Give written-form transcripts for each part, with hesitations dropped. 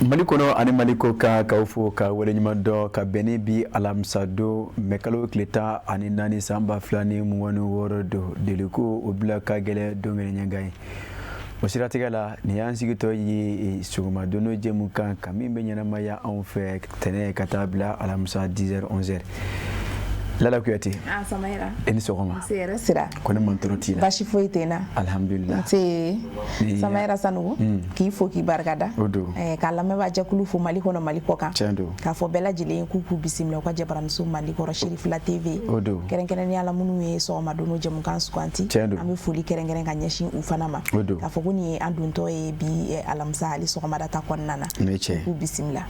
Mali kɔnɔ ani Mali kɔkan, k'aw fo ka waleɲuman dɔn ka bɛn ni bi alamisa don mɛkalo tile 14 san 2026 don deliko o bila ka gɛlɛn don kelen ɲɛgan ye. O siratigɛ la, nin y'an sigitɔ ye sɔgɔma don jɛmu kan ka min bɛ ɲɛnamaya anw fɛ tɛnɛ ka taa bila alamisa 10h 11h. Lala Kuyate. Ah, Samayira. E ni sɔgɔma. Nse hɛrɛ sira. Ko ne man tɔɔrɔ t'i la. Baasi foyi tɛ n na. Alhamdulillah. Nse Samayira Sanogo. K'i fo k'i barikada. O don. K'a lamɛnbaa jɛkulu fo Mali kɔnɔ Mali kɔ kan. Tiɲɛ don. K'a fɔ bɛɛ lajɛlen k'u k'u bisimila u ka jabaraniso Mali kɔrɔ Cherifila TV. O don. Kɛrɛnkɛrɛnnenya la minnu ye sɔgɔma don jɛmukan suganti. Tiɲɛ don. An bɛ foli kɛrɛnkɛrɛn ka ɲɛsin u fana ma. O don. K'a fɔ ko nin ye an dontɔ ye bi alamisa ale sɔgɔmada ta kɔnɔna na. Nin ye tiɲɛ. K'u bisimila.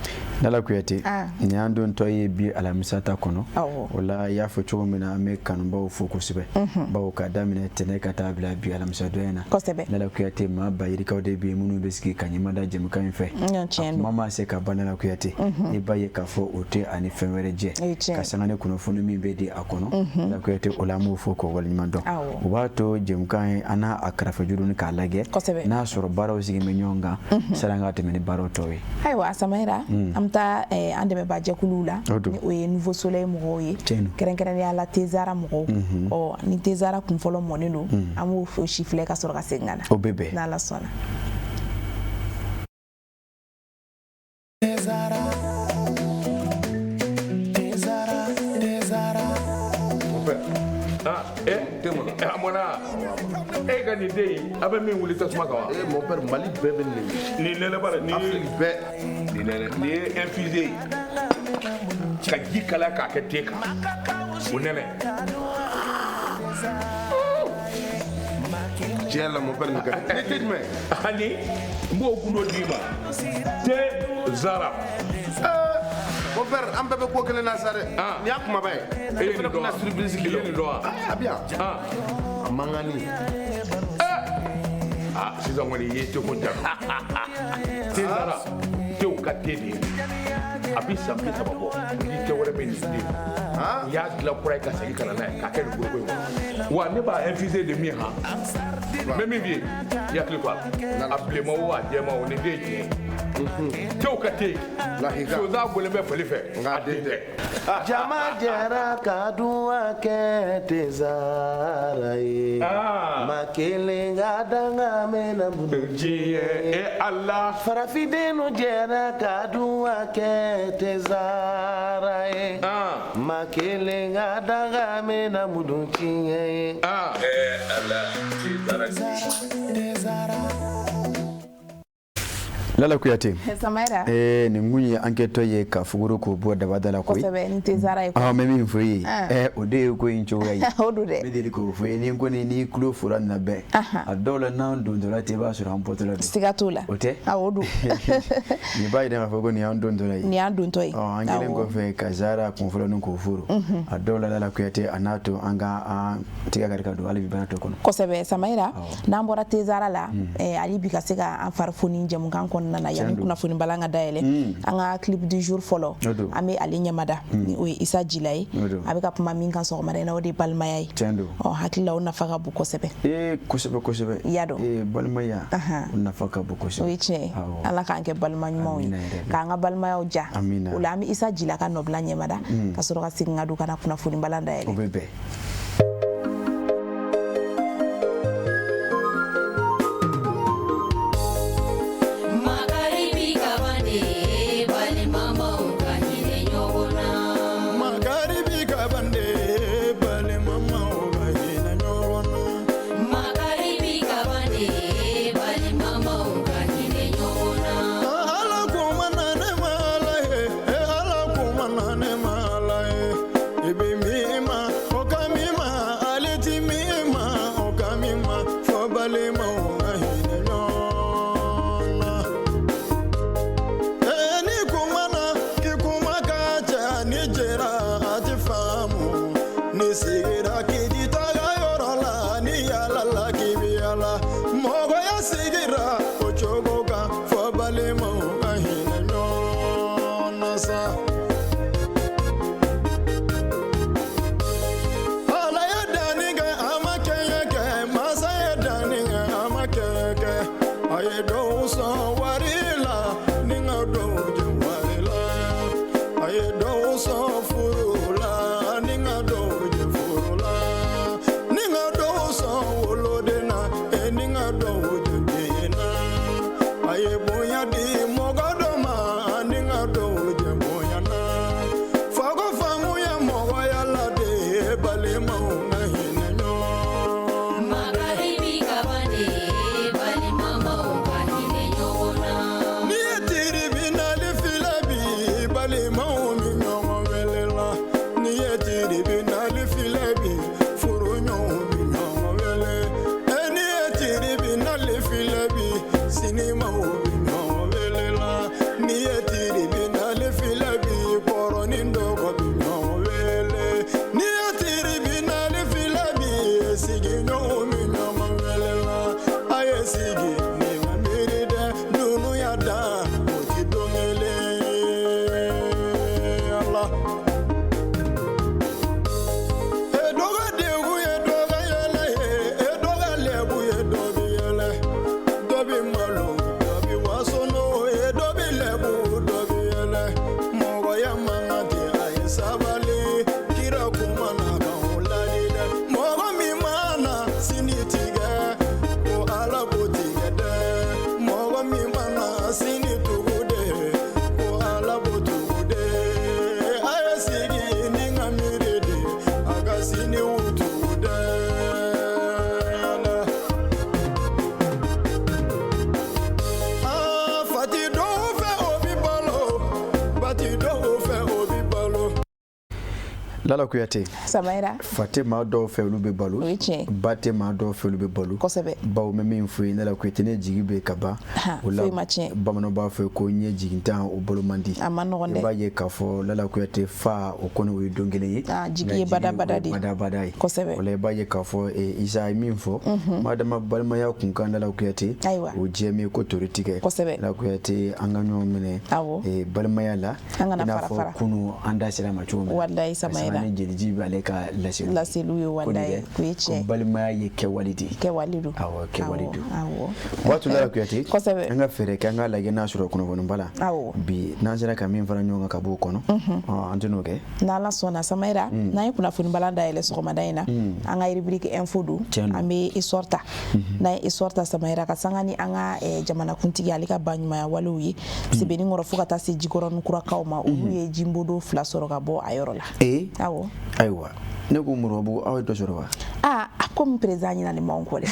Lala Kuyate. Nin y'an dontɔ ye bi alamisa ta kɔnɔ. Awɔ. O la i y'a fɔ cogo min na, an bɛ kanubaw fo kosɛbɛ, bawo ka daminɛ tɛnɛ ka taa bila bi alamisa don in na. Kosɛbɛ. Lala Kuyate, maa ba yirikaw de bɛ yen minnu bɛ sigi ka ɲɛmada jɛmukan in fɛ. Tiɲɛ don. Kuma ma se ka ban Lala Kuyate. I b'a ye k'a fɔ o tɛ ani fɛn wɛrɛ jɛ. Ka sanga ni kunnafoni min bɛ di a kɔnɔ. Lala Kuyate, o la an b'o fo k'o waleɲuman dɔn. O b'a to jɛmukan in an n'a a kɛrɛfɛjuru ni k'a lajɛ. Kosɛbɛ. N'a sɔrɔ baaraw sigi bɛ ɲɔgɔn kan. Sani an ka tɛmɛ ni baaraw tɔw ye. Ayiwa Samayira, an bɛ taa an dɛmɛbaa jɛkuluw la. O don. O ye Nouveau Soleil mɔgɔw ye. Tiɲɛ don. Kɛrɛnkɛrɛnnenya la Tezara mɔgɔw. Ɔ ni Tezara kun fɔlɔ mɔnen don, an b'o si filɛ ka sɔrɔ ka segin ka na. O bɛ bɛn. N'Ala sɔnna. Tezara, Tezara, Tezara. Mon père. Ah, eh, a mɔna. E ka nin den in, a bɛ min wuli tasuma kan wa? Eh, mon père, Mali bɛɛ bɛ nin de. Nin nɛnɛ ba la, nin Afrique bɛɛ. Nin nɛnɛ, nin ye infusé ye. Ka ji kalaya k'a kɛ te kan. O nɛnɛ. Tiɲɛ la, mon père, nin ka di. Ni te jumɛn? Ani n b'o gundo d'i ma. Te Zara. Mon père, an bɛɛ bɛ ko kelen na sa dɛ. Ah. Nin y'a kumaba ye. E ye E fana nin dɔn wa? bɛna surprise I k'i ye la. nin dɔn wa? Ah, a bɛ yan. Ah. A mankanni. Ah, sisan kɔni i ye teko ja. Te Zara, tew ka te de ye. A bi san 30 bɔ. Ni te wɛrɛ bɛ nin den. U y'a dilan kura ye ka segin ka na n'a ye k'a kɛ nin foroko in kɔnɔ. Wa ne b'a infusé de min han. N bɛ min f'i ye, i hakili to a la. A bilenman o a jɛman o, nin den ye tiɲɛ ye. Tew ka te. Lahika. Sonsan bɔlen bɛ fali fɛ. Nka A den tɛ. Jama jɛra ka dun kɛ Tezara ye. Ah. Ma kelen ka danga mɛnna minnu Diɲɛ e Ala. Farafindenw jɛra ka dun kɛ Tezara ye. Ah. Ma kelen ka danga mɛnna minnu tiɲɛ ye. Ah. Eh Ala, Tezara. Tezara. Lala Kuyate. Samayira. Nin kun ye an kɛtɔ ye ka fuguru k'o bɔ dabada la koyi. Kosɛbɛ, ni Tezara ye. Ah, n bɛ min fɔ i ye. Ah. O de ye ko in cogoya ye. O don dɛ. N bɛ deli k'o fɔ i ye, ni ko ni n'i tulo fora nin na bɛɛ. A dɔw la n'an dontɔla ten, i b'a sɔrɔ an bɔtɔla don. Siga t'o la. O tɛ? Awɔ, o don. Nin b'a jira k'a fɔ ko nin y'an dontɔla ye. Nin y'an dontɔ ye. Ɔ, an kɛlen Awɔ. kɔfɛ ka Zara kun fɔlɔ ni k'o foro. A dɔw la Lala Kuyate, a n'a to an ka an tɛgɛ kari ka don hali bi baara tɔ kɔnɔ. Kosɛbɛ Samayira, n'an bɔra Tezara la, hali bi ka se ka an fari foni jɛmukan kɔnɔna na yanni don. kunnafoni balan ka dayɛlɛ, an ka clip du jour fɔlɔ, O don. an bɛ ale ɲɛmada ni o ye Isa Jila ye. O don. A bɛ ka kuma min kan sɔgɔmada in na, o de ye balimaya ye. Tiɲɛ don. Ɔ hakili la o nafa ka bon kosɛbɛ. Ee, kosɛbɛ kosɛbɛ. I y'a dɔn. Ee, balimaya. Ahan. O nafa ka bon kosɛbɛ. O ye tiɲɛ ye. Awɔ. Ala k'an kɛ balima ɲumanw ye, Amina yɛrɛ. k'an ka balimayaw ja. Amina. O la an bɛ Isa Jila ka nɔbila ɲɛmada ka sɔrɔ ka segin ka don ka na kunnafoni balan dayɛlɛ. O bɛ bɛn. Makari bi kabande, balimamaw ka hinɛ ɲɔgɔn na. Makari bi kabande, balimamaw ka hinɛ ɲɔgɔn na. Makari bi kabande, balimamaw ka hinɛ ɲɔgɔn na. Ala kuma na ne ma Ala ye, Ala kuma na ne ma Ala ye. I bɛ min ma, o ka min ma, ale ti min ma, o ka min ma, fo balimaw ka hinɛ ɲɔgɔn na. Ni kuma na, k'i kuma ka ca, ni jɛra a ti faamu. Ni sigira k'i ti taga yɔrɔ la, ni yaala la k'i bi yaala. Mɔgɔya sigira o cogo kan, fo balimaw ka hinɛ ɲɔgɔn na sa. Ala ye danni kɛ, a ma kɛɲɛ kɛ, masa ye danni kɛ, a ma kɛɲɛ kɛ. A ye dɔw sɔn wari la, ni ka dɔw Balimaw ka hinɛ ɲɔgɔn na. Makari bi kaban de, balimamaw ka hinɛ ɲɔgɔn na. N'i ye tribunal filɛ bi, balimaw bɛ ɲɔgɔn wele la. N'i ye tribunal filɛ bi, furuɲɔgɔnw bɛ ɲɔgɔn wele. E n'i ye tribunal filɛ bi, sinimaw bɛ ɲɔgɔn wele la. N'i ye tribunal filɛ bi, kɔrɔ ni dɔgɔ bɛ ɲɔgɔn wele. N'i ye tribunal filɛ bi, sigiɲɔgɔnw bɛ ɲɔgɔn wele la. A ye sigi ni ka miiri dɛ, dunuya dan o ti don kelen ye. Ala. E dɔ ka degun ye dɔ ka yɛlɛ ye, e dɔ ka lɛbu ye dɔ bi yɛlɛ. Dɔ bi malo, dɔ bi wasono, e dɔ bi lɛbu, dɔ bi yɛlɛ. Mɔgɔya man kan ten, a ye sabali. Kira kuma na k'anw ladi dɛ. Mɔgɔ min mana sini tigɛ, ko Ala b'o tigɛ dɛ. Mɔgɔ min mana sini tugu de, ko Ala b'o tugu de. A ye sigi ni ka miiri de, a ka sini tugu dɛ. Ah, fati dɔw fɛ o bi balo, bati dɔw fɛ o bi balo. Lala Kuyate. Samayira. Fa tɛ maa dɔw fɛ, olu bɛ balo. O ye tiɲɛ ye. Ba tɛ maa dɔw fɛ, olu bɛ balo. Kosɛbɛ. Bawo n bɛ min fɔ ye, Lala Kuyate, ne jigi bɛ ka ban. O la Foyi ma tiɲɛ. Bamananw b'a fɔ ko ɲɛ jigintan o balo man di. A man nɔgɔn dɛ. I b'a ye k'a fɔ Lala Kuyate, fa o kɔni o ye don kelen ye. Ah, jigi Nka ye badabada de ye. Badabada ye. Kosɛbɛ. O la i b'a ye k'a fɔ Isa ye min fɔ, madama balimaya kun kan, Lala Kuyate. Ayiwa. O jɛme ko tori tigɛ. Kosɛbɛ. Lala Kuyate, an ka ɲɔgɔn minɛ. Awɔ. Balimaya la. An kana I n'a fara fɔ fara. kunu an da sera a ma cogo min na. Walayi, Samayira. Ka sanga ni jeliji b'ale ka laseliw ye. Laseliw ye, Ko nin walayi, dɛ, o ye tiɲɛ. ko balimaya ye kɛwale de ye. Kɛwale don. Awɔ, kɛwale don. Awɔ. Waati Lala Kuyate. Kosɛbɛ. An ka fɛɛrɛ kɛ, an k'a lajɛ n'a sɔrɔ kunnafoniba la. Awɔ. Bi n'an sera ka min fara ɲɔgɔn kan ka b'o kɔnɔ. An tɛn'o kɛ. N'Ala sɔnna, Samayira, n'an ye kunnafonibalan dayɛlɛ sɔgɔmada in na, an ka rubrique info don. Tiɲɛ don. An bɛ essor ta. N'an ye essor ta, Samayira, ka sanga ni an ka jamanakuntigi ale ka baɲumanya walew ye Sebenikɔrɔ fo ka taa se Jikɔrɔni kurakaw ma, olu ye jimbodo 2 sɔrɔ ka bɔ a yɔrɔ la. Ee. Awɔ. Ayiwa, ne ko Moribabugu, aw ye dɔ sɔrɔ wa? Aa, a komi président ɲinalen b'anw kɔ dɛ.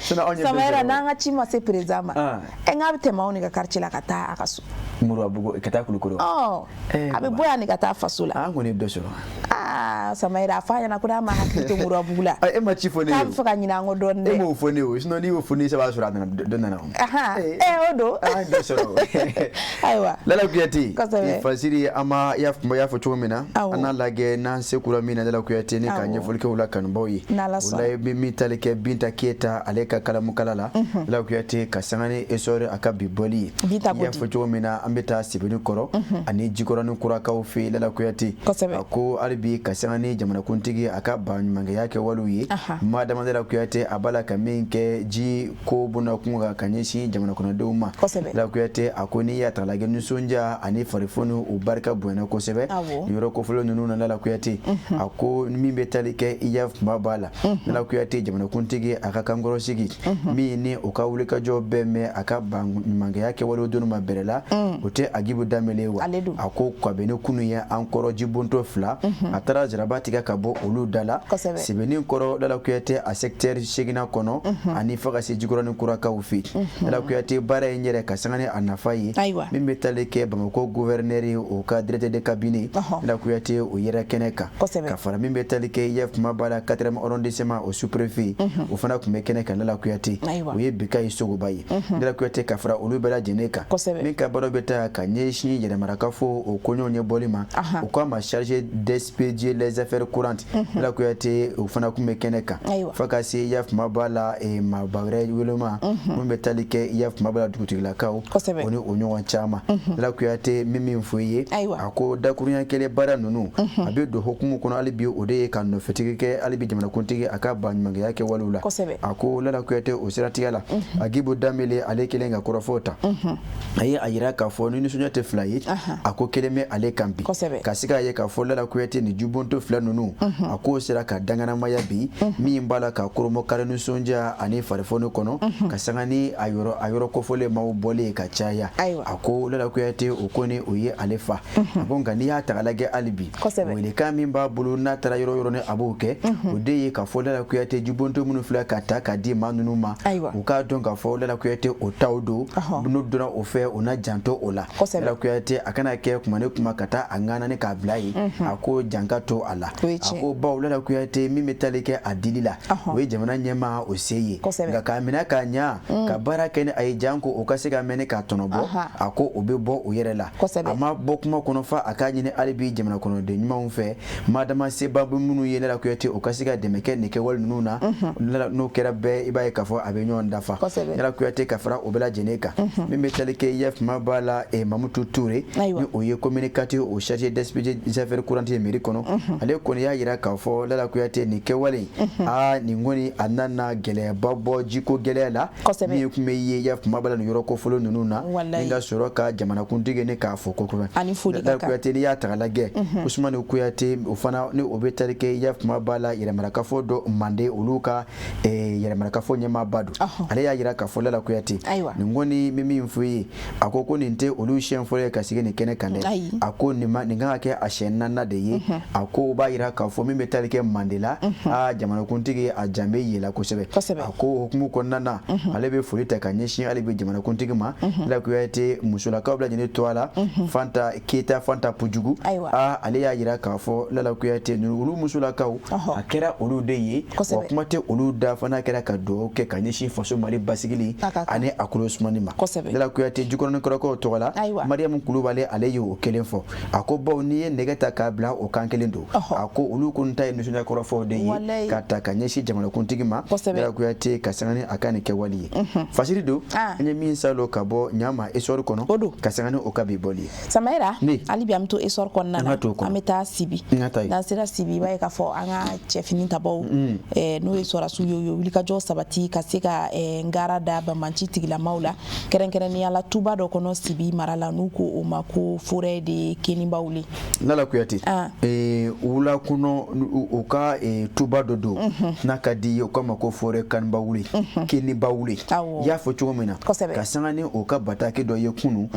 Sinon anw ye dɔ Samayira, sɔrɔ. n'an ka ci ma se président ma, Ah. ɛ n k'a bɛ tɛmɛ anw de ka quartier la ka taa a ka so. Moribabugu ka taa Kulukoro. Ɔ, a bɛ bɔ yan de ka taa faso la. An kɔni ye dɔ sɔrɔ. Aa, Samayira, a f'a ɲɛna ko n'a ma hakili to Moribabugu la. E ma ci fɔ ne ye. K'a bɛ fɛ ka ɲinɛ an kɔ dɔɔni dɛ. E m'o fɔ ne ye o, sinon n'i y'o fɔ ne ye, sisan b'a sɔrɔ a nana, dɔ nana o. Ahan, ɛ o don. An ye dɔ sɔrɔ. Ayiwa. Lala Kuyate. Kosɛbɛ. Fasiri, an ma i y'a fɔ cogo min na. An n'a lajɛ n'an se kura min na, Lala Kuyate, ne ka Awɔ. ɲɛfɔli kɛ o la kanubaw ye. N'Ala O sɔnna. la i bɛ min tali kɛ Binta Keyita ale ka kalamukala la. Lala Kuyate, ka sanga ni essor a ka bi bɔli ye. Binta I y'a ko di? fɔ cogo min na, an bɛ taa Sebenikɔrɔ ani Jikɔrɔni kurakaw fɛ yen, Lala Kuyate. Kosɛbɛ. A ko hali bi ka sanga ni jamanakuntigi a ka baɲumankɛya kɛwalew ye. Madama Lala Kuyate, a b'a la ka min kɛ ji ko bɔnna kun kan ka ɲɛsin jamana kɔnɔdenw ma. Kosɛbɛ. Lala Kuyate, a ko n'i y'a ta k'a lajɛ, nisɔndiya ani farifoni o barika bonyana kosɛbɛ. Awɔ. Nin yɔrɔ kofɔlen ninnu na, Lala Kuyate, a ko min bɛ tali kɛ i ya kunba b'a la. Lala Kuyate, jamanakuntigi a ka kankɔrɔsigi min ni o ka wulikajɔ bɛɛ mɛn a ka baɲumankɛya kɛwalew donni ma bɛrɛ la, o tɛ Agibu Danbele ye wa? Ale don. A ko kabini kunun ye an kɔrɔ jibonto 2, a taara jaraba tigɛ ka bɔ olu da la. Kosɛbɛ. Sebenikɔrɔ, Lala Kuyate, a secteur 8nan kɔnɔ ani fo ka se Jikɔrɔni kurakaw fɛ yen. Lala Kuyate, baara in yɛrɛ ka sanga ni a nafa ye. Ayiwa. Min bɛ tali kɛ Bamakɔ gouverneur ye, o ka directeur de cabinet. Lala Kuyate, o yɛrɛ kɛnɛ kan. Kosɛbɛ. Ka fara min bɛ tali kɛ i kuma b'a la 4e arrondissement o sous-préfet, o fana tun bɛ kɛnɛ kan, Lala Kuyate. Ayiwa. O ye Bikayi Sogoba ye. Lala Kuyate, ka fara olu bɛɛ lajɛlen kan. Kosɛbɛ. Min ka baara bɛ taa ka ɲɛsin yɛrɛmarakafo o koɲɛw ɲɛbɔli ma. O k'a ma chargé d'expédier les affaires courantes. Lala Kuyate, o fana tun bɛ kɛnɛ kan. Ayiwa. Fo ka se i ya kuma b'a la maaba wɛrɛ woloma min bɛ tali kɛ i ya kuma b'a la dugutigilakaw. Kosɛbɛ. O ni o ɲɔgɔn caman. Lala Kuyate, min fɔ i ye. Ayiwa. A ko dakurunya kelen baara ninnu, a bɛ don hukumu kɔnɔ hali bi, o de ye ka nɔfɛtigi kɛ hali bi jamanakuntigi a ka baɲumankɛya kɛwalew la. Kosɛbɛ. A ko Lala Kuyate, o siratigɛ la, Agibu Danbele ale kelen ka kɔrɔfɔw ta. A ye a yira k'a fɔ ni nisɔndiya tɛ fila ye, a ko kelen bɛ ale kan bi. Kosɛbɛ. Ka se k'a ye k'a fɔ Lala Kuyate, nin jubonto fila ninnu, a k'o sera ka danganamaya bi min b'a la ka koromokari nisɔndiya ani farifoni kɔnɔ, ka sanga ni a yɔrɔ kofɔlen maaw bɔlen ka caya. A ko Lala Kuyate o kɔni o ye ale fa. A ko nka n'i y'a ta k'a lajɛ hali bi, welekan min b'a bolo n'a taara yɔrɔ yɔrɔ ni a b'o kɛ, o de ye k'a fɔ Lala Kuyate jibonto minnu filɛ ka ta ka di maa ninnu ma, u k'a dɔn k'a fɔ Lala Kuyate o taw don, n'u donna o fɛ u na janto o la. Lala Kuyate a kana kɛ kuma ni kuma ka taa a ŋana ni k'a bila yen, a ko janka to a la. A ko bawo Lala Kuyate min bɛ tali kɛ a dili la, o ye jamana ɲɛmaa o se ye, nka k'a minɛ k'a ɲa ka baara kɛ ni a ye janko o ka se ka mɛn k'a tɔnɔbɔ, a ko o bɛ bɔ o yɛrɛ la. A ma bɔ kuma kɔnɔ fa a k'a ɲini hali bi jamana kɔnɔden ɲumanw fɛ, madama seba bɛ minnu ye Lala Kuyate o ka se ka dɛmɛ kɛ nin kɛwale ninnu na, n'o kɛra bɛɛ i b'a ye k'a fɔ a bɛ ɲɔgɔn dafa. Lala Kuyate ka fara o bɛɛ lajɛlen kan, min bɛ tali kɛ yafuma b'a la Mamutu Ture, ni o ye communicateur o chargé d'expédier des affaires courantes ye mairie kɔnɔ, ale kɔni y'a jira k'a fɔ Lala Kuyate nin kɛwale nin kɔni a nana gɛlɛyaba bɔ jiko gɛlɛya la min tun bɛ ye yafuma b'a la nin yɔrɔ kofɔlen ninnu na, ni ka sɔrɔ ka jamanakuntigi ni k'a fɔ kosɛbɛ. Lala Kuyate n'i y'a ta k'a lajɛ, Usumani Kuyate o fana ni o bɛ tali kɛ yafuma b'a la yɛrɛmarakafo dɔ Mande olu ka yɛrɛmarakafo ɲɛmaaba don, ale y'a jira k'a fɔ Lala Kuyate nin kɔni bɛ min fɔ i ye, a ko ko nin tɛ olu siɲɛ fɔlɔ ye ka sigi nin kɛnɛ kan dɛ, a ko nin kan ka kɛ a siɲɛ naaninan de ye. A ko o b'a jira k'a fɔ min bɛ tali kɛ Mande la, jamanakuntigi a jan bɛ yela kosɛbɛ. A ko hukumu kɔnɔna na, ale bɛ foli ta ka ɲɛsin hali bi jamanakuntigi ma. Lala Kuyate musolakaw bɛɛ lajɛlen to a la, Fanta Keyita Fanta Pujugu, ale y'a jira k'a fɔ Lala Kuyate olu musolakaw a kɛra olu de ye, wa kuma tɛ olu da fana kɛra ka dugawu kɛ ka ɲɛsin faso Mali basigili ani a kolo sumani ma. Lala Kuyate Jikɔrɔni kɔrɔkaw tɔgɔ la, Mariyamu Kulubali ale ye o kelen fɔ. A ko bawo n'i ye nɛgɛ ta k'a bila o kan kelen don, a ko olu kɔni ta ye nisɔndiya kɔrɔfɔw de ye ka ta ka ɲɛsin jamanakuntigi ma. Lala Kuyate ka sanga ni a ka nin kɛwale ye. Fasiri don an ye min salo ka bɔ ɲama Essor kɔnɔ, ka sanga ni o ka bi bɔli ye. Samayira, hali bi an bɛ to Essor kɔnɔna na, an bɛ taa Sibi. N'an sera Sibi, i b'a ye k'a fɔ an ka cɛfini tabaw n'o ye sɔrɔdasiw ye, u ye wulikajɔ sabati ka se ka ngara da banbanci tigilamaw la, kɛrɛnkɛrɛnnenya la tuba dɔ kɔnɔ Sibi mara la, n'u ko o ma ko forêt de Kenibawule. Lala Kuyate, wula kɔnɔ u ka tuba dɔ don n'a ka di ye, u k'a ma ko forêt Kanibawule, Kenibawule, i y'a fɔ cogo min na, ka sanga ni o ka bataki dɔ ye kunun,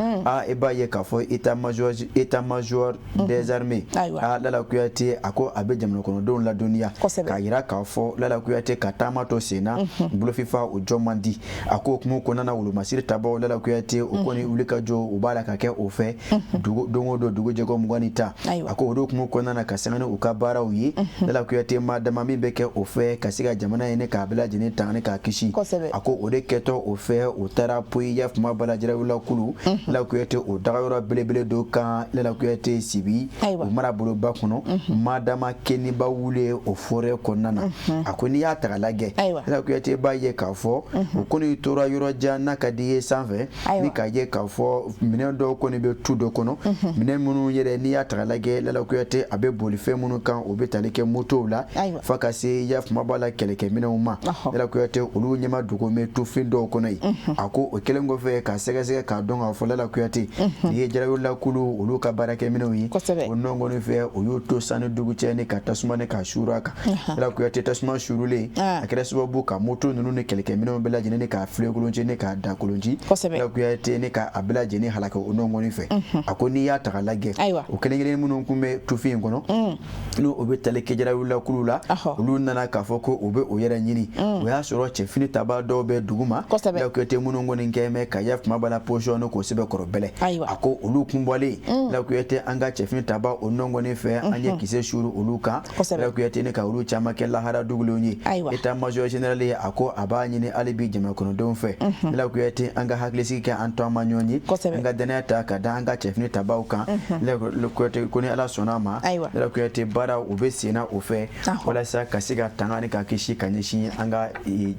i b'a ye k'a fɔ état-major des armées, Lala Kuyate a ko a bɛ jamana kɔnɔdenw ladɔnniya k'a jira k'a fɔ Lala Kuyate ka taama to sen na, bolofifa o jɔ man di. A ko hukumu kɔnɔna na, wolomasiri tabaw Lala Kuyate o kɔni wulikajɔ u b'a la ka kɛ o fɛ don o don dugu jɛko 20 ni 10. A ko o hukumu kɔnɔna na, ka sanga ni u ka baaraw ye, Lala Kuyate ma dama min bɛ kɛ o fɛ ka se ka jamana ɲini k'a bɛɛ lajɛlen tanga ni k'a kisi. A ko o de kɛtɔ o fɛ, u taara poyi yafuma bala kulu Lala Kuyate o dagayɔrɔ belebele dɔ kan Lala Kuyate Sibi o maraboloba kɔnɔ, madama Kenibawule o forêt kɔnɔna na. A ko n'i y'a ta k'a lajɛ, Lala Kuyate b'a ye k'a fɔ o kɔni tora yɔrɔ jan n'a ka di ye sanfɛ, ni k'a ye k'a fɔ minɛn dɔw kɔni bɛ tu dɔ kɔnɔ, minɛn minnu yɛrɛ n'i y'a ta k'a lajɛ, Lala Kuyate a bɛ bolifɛn minnu kan, o bɛ tali kɛ motow la fo ka se yafuma b'a la kɛlɛkɛminɛnw ma. Lala Kuyate olu ɲɛma dogo bɛ tufin dɔw kɔnɔ yen. A ko o kɛlen kɔfɛ ka sɛgɛsɛgɛ k'a dɔn k'a fɔ Lala Kuyate nin ye jarawelakulu olu ka baarakɛminɛnw ye, o nɔgɔnin fɛ o y'o to sani dugu cɛ ni ka tasuma ni ka suuru a kan. Lala Kuyate tasuma suurulen, a kɛra sababu ka moto ninnu ni kɛlɛkɛminɛnw bɛɛ lajɛlen ni k'a filenkolonci ni k'a dakolonci, Lala Kuyate ni k'a bɛɛ lajɛlen halaki o nɔgɔnin fɛ. A ko n'i y'a ta k'a lajɛ, o kelen kelen minnu tun bɛ tufin in kɔnɔ, n'o o bɛ tali kɛ jarawelakulu la, olu nana k'a fɔ ko u bɛ o yɛrɛ ɲini, o y'a sɔrɔ cɛfini taba dɔw bɛ dugu ma, Lala Kuyate minnu kɔni kɛ mɛ ka yafuma bala position k'o sɛbɛn kɔrɔ bɛlɛ. A ko olu kun bɔlen, Lala Kuyate an ka cɛfini taba o nɔgɔnin fɛ, an ye kisɛ suuru olu kan, Lala Kuyate ni ka olu caman kɛ lahara dugulenw ye. État-major général ye, a ko a b'a ɲini hali bi jamana kɔnɔdenw fɛ, Lala Kuyate an ka hakilisigi kɛ an to ma ɲɔgɔn ye, an ka danaya ta ka da an ka cɛfini tabaw kan. Lala Kuyate ko ni Ala sɔnna a ma, Lala Kuyate baara u bɛ senna o fɛ walasa ka se ka tanga ni ka kisi ka ɲɛsin an ka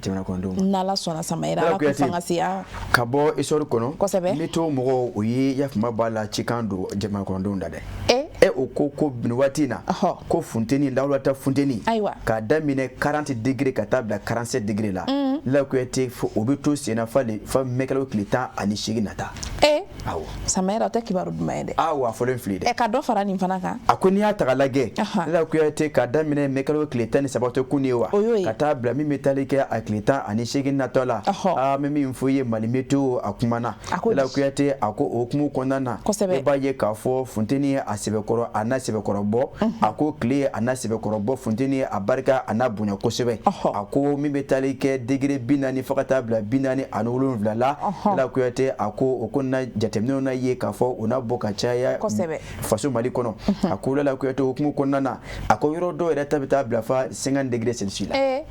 jamana kɔnɔdenw ma. N'Ala sɔnna, Samayira, Ala k'u fanga se. Ka bɔ Essor kɔnɔ, météo mɔgɔw o ye yafuma b'a la cikan don jamana kɔnɔdenw da dɛ. E o ko nin waati in na, ko funteni lawulata funteni k'a daminɛ 40 degré ka taa bila 47 degré la, Lala Kuyate o bɛ to senna fa mɛkalo tile 18 nata. Awɔ. Samayira, o tɛ kibaru duman ye dɛ. Awɔ, a fɔlen fili dɛ. Ɛ, ka dɔ fara nin fana kan. A ko n'i y'a ta k'a lajɛ, Lala Kuyate, k'a daminɛ mɛkalo tile 13 tɛ kun ye wa, O y'o ye. ka taa bila min bɛ tali kɛ a tile 18 natɔ la, aa, n bɛ min fɔ i ye, Mali Météo a kumana. A ko di? Lala Kuyate, a ko o hukumu kɔnɔna na, i b'a ye k'a fɔ funteni ye a sɛbɛkɔrɔ, a n'a sɛbɛkɔrɔ bɔ. A ko tile a n'a sɛbɛkɔrɔ bɔ, funteni ye a barika a n'a bonya kosɛbɛ. A ko min bɛ tali kɛ degré 40 fo ka taa bila 47 la, Lala Kuyate, a ko o ko na jateminɛw na ye k'a fɔ o na bɔ ka caya faso Mali kɔnɔ. A ko Lala Kuyate, o hukumu kɔnɔna na, a ko yɔrɔ dɔw yɛrɛ ta bɛ taa bila fa 50 degré Celsius la. Ee,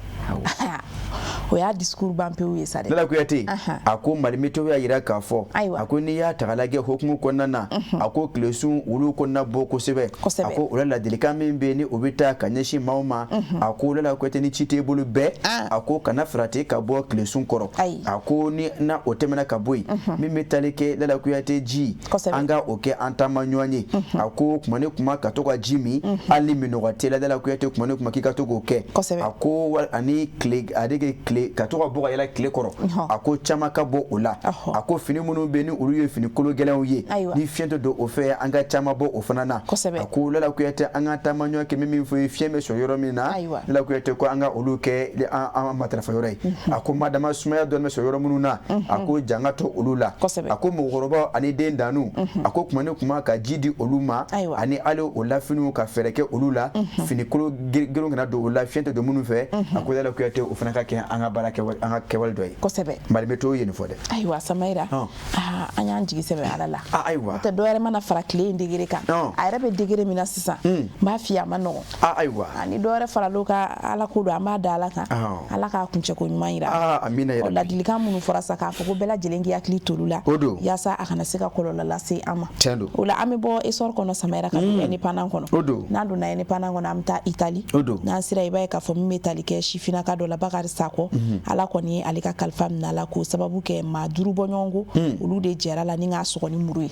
o y'a discours ban pewu ye sa dɛ. Lala Kuyate, a ko Mali Météo y'a jira k'a fɔ, a ko n'i y'a ta k'a lajɛ hukumu kɔnɔna na, a ko tilesun olu kɔnɔna bɔ kosɛbɛ. A ko o la, ladilikan min bɛ yen ni o bɛ taa ka ɲɛsin maaw ma, a ko Lala Kuyate, ni ci t'e bolo bɛɛ, a ko kana farati ka bɔ tilesun kɔrɔ. A ko ni na o tɛmɛna ka bɔ yen, min bɛ tali kɛ, Lala Kuyate, ji, an ka o kɛ an taama ɲɔgɔn ye. A ko kuma ni kuma ka to ka ji min, hali ni minnɔgɔ t'i la, Lala Kuyate, kuma ni kuma k'i ka to k'o kɛ. A ko ani tile ale tile ka to ka bɔ ka yɛlɛ tile kɔrɔ, a ko caman ka bɔ o la. A ko fini minnu bɛ ni olu ye fini kolo gɛlɛnw ye, ni fiɲɛ tɛ don o fɛ, an ka caman bɔ o fana na. A ko Lala Kuyate, an ka taama ɲɔgɔn kɛ min fɔ ye, fiɲɛ bɛ sɔrɔ yɔrɔ min na, Lala Kuyate ko an ka olu kɛ an matarafa yɔrɔ ye. A ko madama sumaya dɔɔni bɛ sɔrɔ yɔrɔ minnu na, a ko jan ka to olu la. A ko mɔgɔkɔrɔbaw ani den dannu, a ko kuma ni kuma ka ji di olu ma, ani hali o lafiniw ka fɛɛrɛ kɛ olu la, fini kolo gɛlɛnw kana don o la, fiɲɛ tɛ don minnu fɛ. A ko Lala Kuyate, o fana ka kɛ an ka baara kɛwale, an ka kɛwale dɔ ye. Mali Météo ye nin fɔ dɛ. Ayiwa Samayira, an y'an jigi sɛbɛ Ala la. Ayiwa. N'o tɛ dɔwɛrɛ mana fara tile in degré kan, a yɛrɛ bɛ degré min na sisan, n b'a f'i ye, a ma nɔgɔn. Ayiwa. Ni dɔwɛrɛ faral'o kan, Ala ko don, an b'a da Ala kan. Ala k'a kuncɛ ko ɲuman yira. Amina yarabi. Ladilikan minnu fɔra sa, k'a fɔ ko bɛɛ lajɛlen k'i hakili t'olu la. O don. Yaasa a kana se ka kɔlɔlɔ lase an ma. Tiɲɛ don. O la, an bɛ bɔ essor kɔnɔ, Samayira, ka don indépendant kɔnɔ. O don. N'an donna indépendant kɔnɔ, an bɛ taa Italie. O don. N'an sera, i b'a ye k'a fɔ min bɛ tali kɛ sifinnaka dɔ la, Bakari Sakɔ. Ala kɔni ye ale ka kalifa minɛ a la k'o sababu kɛ maa 5 bɔ ɲɔgɔn ko, olu de jɛra la ni k'a sɔgɔ ni muru ye.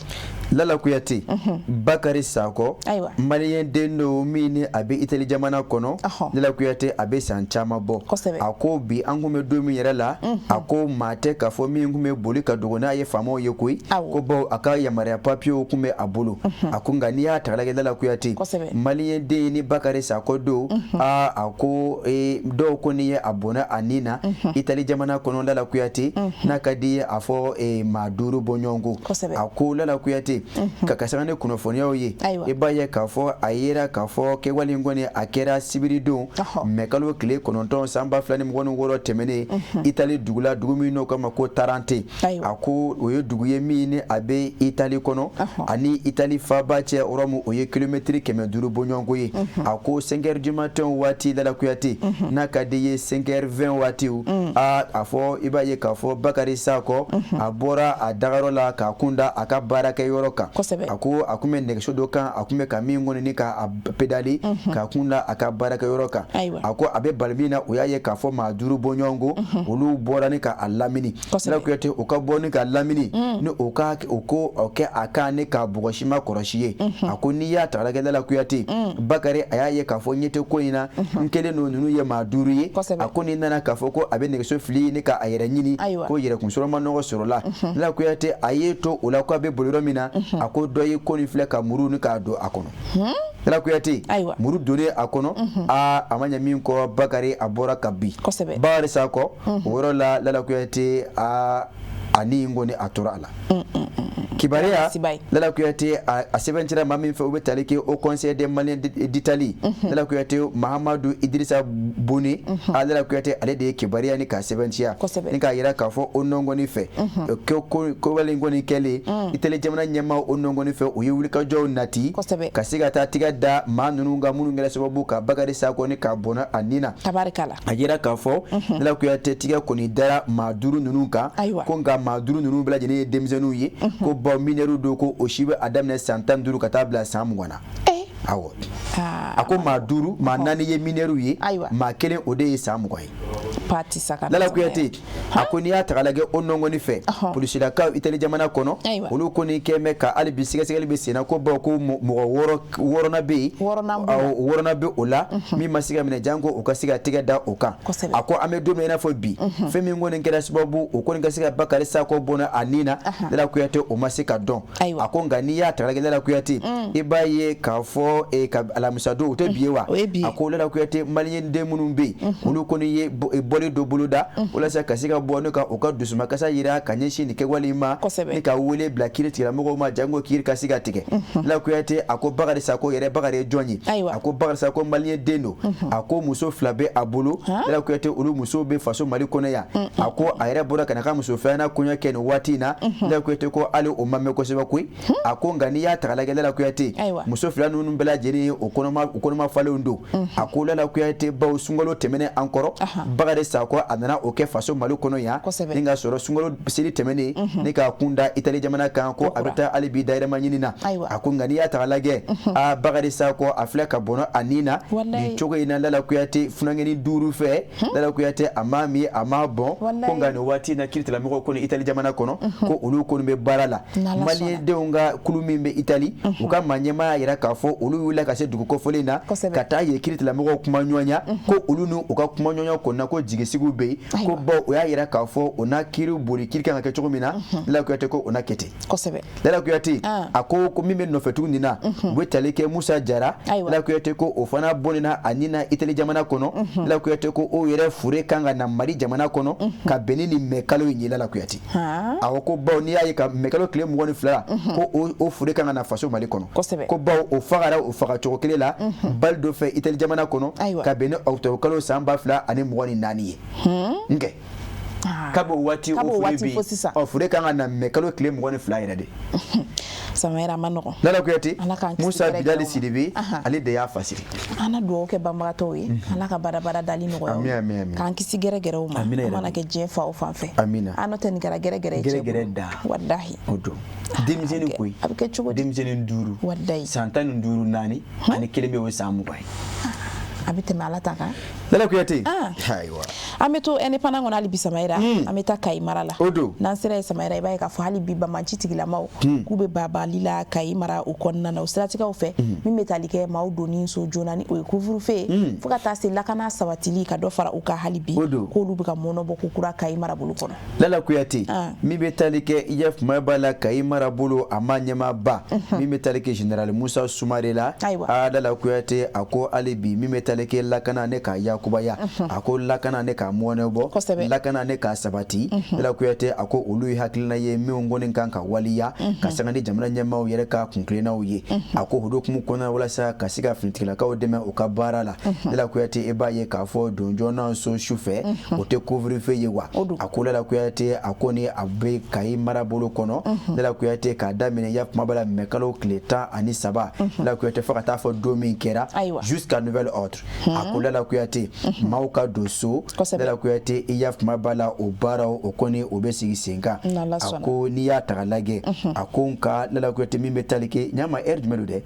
Lala Kuyate, Bakari Sakɔ, maliyɛn den don min ni a bɛ Itali jamana kɔnɔ. Lala Kuyate, a bɛ san caman bɔ. A ko bi an kun bɛ don min yɛrɛ la, a ko maa tɛ k'a fɔ min kun bɛ boli ka dogo n'a ye faamaw ye koyi, ko bawo a ka yamaruya papiyew kun bɛ a bolo. A ko nka n'i y'a ta k'a lajɛ, Lala Kuyate, maliyɛn den ni Bakari Sakɔ don, aa, a ko dɔw ko n'i ye a bɔnna a nin na Itali jamana kɔnɔ, Lala Kuyate, n'a ka di ye a fɔ maa 5 bɔ ɲɔgɔn ko. A ko Lala Kuyate, ka sanga ni kunnafoniyaw ye, i b'a ye k'a fɔ a yera k'a fɔ kɛwale in kɔni a kɛra sibiridon mɛkalo tile 9 san 2026 tɛmɛnen, Itali dugu la, dugu min n'o kama ko Tarante. A ko o ye dugu ye min ni a bɛ Itali kɔnɔ, ani Itali faaba cɛ Rɔmu, o ye kilomɛtiri 500 bɔɲɔgɔnko ye. A ko 5 heures du matin waati, Lala Kuyate, n'a ka di ye 5 heures 20 waatiw, a fɔ i b'a ye k'a fɔ Bakari Sakɔ a bɔra a dagayɔrɔ la k'a kun da a ka baarakɛyɔrɔ kan. A ko a kun bɛ nɛgɛso dɔ kan, a kun bɛ ka min kɔni ni k'a pédale k'a kun da a ka baarakɛyɔrɔ kan. A ko a bɛ bali min na, o y'a ye k'a fɔ maa 5 bɔ ɲɔgɔn ko, olu bɔra ni k'a lamini. Lala Kuyate, o ka bɔ ni k'a lamini ni o ka o ko o kɛ a kan ni k'a bugɔ sima kɔrɔsi ye. A ko n'i y'a ta k'a lajɛ, Lala Kuyate, Bakari a y'a ye k'a fɔ ɲɛ tɛ ko in na, n kelen don, ninnu ye maa 5 ye. A ko n'i nana k'a fɔ ko a bɛ nɛgɛso fili ni k'a yɛrɛ ɲini, ko yɛrɛkunsɔrɔ ma nɔgɔ sɔrɔ la. Lala Kuyate, a ye to o la ko a bɛ boli yɔrɔ min na, a ko dɔ ye ko nin filɛ ka muru ni k'a don a kɔnɔ. Lala Kuyate, muru donnen a kɔnɔ, aa, a ma ɲɛ min kɔ, Bakari a bɔra ka bin. Bakari Sakɔ, o yɔrɔ la, Lala Kuyate, a ni kɔni a tora a la. Kibaruya, Lala Kuyate, a sɛbɛn cira maa min fɛ, o bɛ tali kɛ au Conseil des Maliens d'Italie, Lala Kuyate, Mahamadu Idrissa Bone. A Lala Kuyate, ale de ye kibaruya ni k'a sɛbɛntiya ni k'a yira k'a fɔ o nɔngɔni fɛ ko wale in kɔni kɛlen, Itali jamana ɲɛmaa o nɔngɔni fɛ, u ye wulikajɔw nati ka se ka taa tigɛ da maa ninnu kan minnu kɛra sababu ka Bakari Sakɔ ni k'a bɔnna a nin na. A yira k'a fɔ, Lala Kuyate, tigɛ kɔni dara maa 5 ninnu kan, ko nka maa 5 ninnu bɛɛ lajɛlen ye denmisɛnninw ye, ko bawo minɛriw don, ko o si bɛ a daminɛ san 15 ka taa bila san 20 na. Awɔ, a ko maa 5, maa 4 ye minɛriw ye, maa 1 o de ye san 20 ye. Lala Kuyate, a ko n'i y'a ta k'a lajɛ o nɔngɔni fɛ, polisilakaw Itali jamana kɔnɔ, olu kɔni kɛn bɛ ka hali bi sɛgɛsɛgɛli bɛ senna, ko bawo ko mɔgɔ wɔɔrɔnan bɛ yen, wɔɔrɔnan bɛ o la min ma se ka minɛ, janko u ka se ka tɛgɛ da o kan. A ko an bɛ don min i n'a fɔ bi, fɛn min kɔni kɛra sababu o kɔni ka se ka Bakari Sakɔ bɔnɛ a nin na, Lala Kuyate, o ma se ka dɔn. A ko nka n'i y'a ta k'a lajɛ, Lala Kuyate, i b'a ye k'a fɔ ka alamisadon, o tɛ bi ye wa? A ko Lala Kuyate, maliyɛn den minnu bɛ yen, olu kɔni ye bɔli dɔ boloda walasa ka se ka bɔ ne ka u ka dusumakasa yira ka ɲɛsin nin kɛwale in ma, ni ka wele bila kiiri tigilamɔgɔw ma, janko kiiri ka se ka tigɛ. Lala Kuyate, a ko Bakari Sakɔ yɛrɛ, Bakari ye jɔn ye? A ko Bakari Sakɔ maliyɛn den don. A ko muso 2 bɛ a bolo. Lala Kuyate, olu musow bɛ faso Mali kɔnɔ yan. A ko a yɛrɛ bɔra ka na ka muso filanan kɔɲɔ kɛ nin waati in na. Lala Kuyate ko hali o ma mɛn kosɛbɛ koyi. A ko nka n'i y'a ta k'a lajɛ, Lala Kuyate, muso 2 ninnu bɛɛ lajɛlen, o kɔnɔma falenw don. A ko Lala Kuyate, bawo sunkalo tɛmɛnen an kɔrɔ, Bakari Sakɔ a nana o kɛ faso Mali kɔnɔ yan, ni ka sɔrɔ sunkalo seli tɛmɛnen ni k'a kun da Itali jamana kan, ko a bɛ taa hali bi dayɛlɛma ɲini na. A ko nka n'i y'a ta k'a lajɛ, a Bakari Sakɔ a filɛ ka bɔnɔ a nin na nin cogo in na, Lala Kuyate, funankɛnin 5 fɛ. Lala Kuyate, a ma min, a ma bɔn. Ko nka nin waati in na, kiiritigɛlamɔgɔw kɔni Itali jamana kɔnɔ, ko olu kɔni bɛ baara la. Maliyɛndenw ka kulu min bɛ Itali, u ka maa ɲɛmaa y'a yira k'a fɔ olu wulila ka se dugu kofɔlen na ka taa yen kiiritigɛlamɔgɔw kuma ɲɔgɔnya, ko olu ni u ka kuma ɲɔgɔnya kɔnɔna ko jigisigiw bɛ yen, ko bawo o y'a yira k'a fɔ o na kiiri boli, kiiri kan ka kɛ cogo min na, Lala Kuyate ko o na kɛ ten. Lala Kuyate, a ko min bɛ nɔfɛ tugun nin na, u bɛ tali kɛ Musa Jara. Lala Kuyate ko o fana bɔnɛna a nin na Itali jamana kɔnɔ. Lala Kuyate ko o yɛrɛ fure kan ka na Mali jamana kɔnɔ ka bɛn ni nin mɛ kalo in ye. Lala Kuyate, awɔ, ko bawo n'i y'a ye ka mɛ kalo tile 22 la, ko o fure kan ka na faso Mali kɔnɔ, ko bawo o fagara o faga cogo kelen la bali dɔ fɛ Itali jamana kɔnɔ ka bɛn ni octobre kalo san 2024 ye. Nkɛ kab'o waati o fure bɛ yen, ɔ fure kan ka na mɛ kalo tile 22 yɛrɛ de. Samayɛrɛ, a ma nɔgɔn. Lala Kuyate, Musa Bidali Sidibe, ale de y'a fasiri. An na dugawu kɛ banbagatɔw ye, Ala ka badabada dali nɔgɔya, k'an kisi gɛrɛgɛrɛw ma, a mana kɛ diɲɛ fan o fan fɛ. An n'o tɛ nin kɛra gɛrɛgɛrɛ ye cɛ gɛrɛgɛrɛ da. Walahi. O don. Denmisɛnnin koyi. A bɛ kɛ cogo di? Denmisɛnnin 5. Walahi. San 15 naani ani kelen bɛ o san 20 ye. A bɛ tɛmɛ Ala ta kan. Lala Kuyate. Ayiwa. An bɛ to indépendant kɔnɔ hali bi, Samayɛrɛ. An bɛ taa Kayi mara la. O don. N'an sera yen, Samayɛrɛ, i b'a ye k'a fɔ hali bi banbanci tigilamaw k'u bɛ babali la Kayi mara o kɔnɔna na. O siratigɛw fɛ, min bɛ tali kɛ maaw donni so joona ni o ye couvre-feu ye, fo ka taa se lakana sabatili ka dɔ fara u kan hali bi, k'olu bɛ ka mɔnɔbɔ ko kura Kayi marabolo kɔnɔ. Lala Kuyate, min bɛ tali kɛ i ya kuma b'a la Kayi marabolo, a ma ɲɛmaaba min bɛ tali kɛ général Musa Sumare la. A Lala Kuyate, a ko hali bi min bɛ tali kɛ lakana ne k'a yakubaya, a ko lakana ne k'a mɔnɛ bɔ, lakana ne k'a sabati. Lala Kuyate, a ko olu ye hakilina ye minnu kɔni kan ka waliya ka sanga ni jamana ɲɛmaaw yɛrɛ ka kunkilennaw ye. A ko hukumu kɔnɔna walasa ka se ka finitigilakaw dɛmɛ u ka baara la. Lala Kuyate, i b'a ye k'a fɔ don joona so su fɛ, o tɛ couvre-feu ye wa? A ko Lala Kuyate, a ko ni a bɛ Kayi marabolo kɔnɔ, Lala Kuyate, k'a daminɛ ya kuma b'a la mɛ kalo tile 13, Lala Kuyate, fo ka taa fɔ don min kɛra, jusqu'à nouvel ordre. A ko Lala Kuyate, maaw ka don so. Lala Kuyate, i ya kuma b'a la o baaraw o kɔni o bɛ sigi sen kan. A ko n'i y'a ta k'a lajɛ, a ko nka Lala Kuyate, min bɛ tali kɛ ɲama heure jumɛn don dɛ?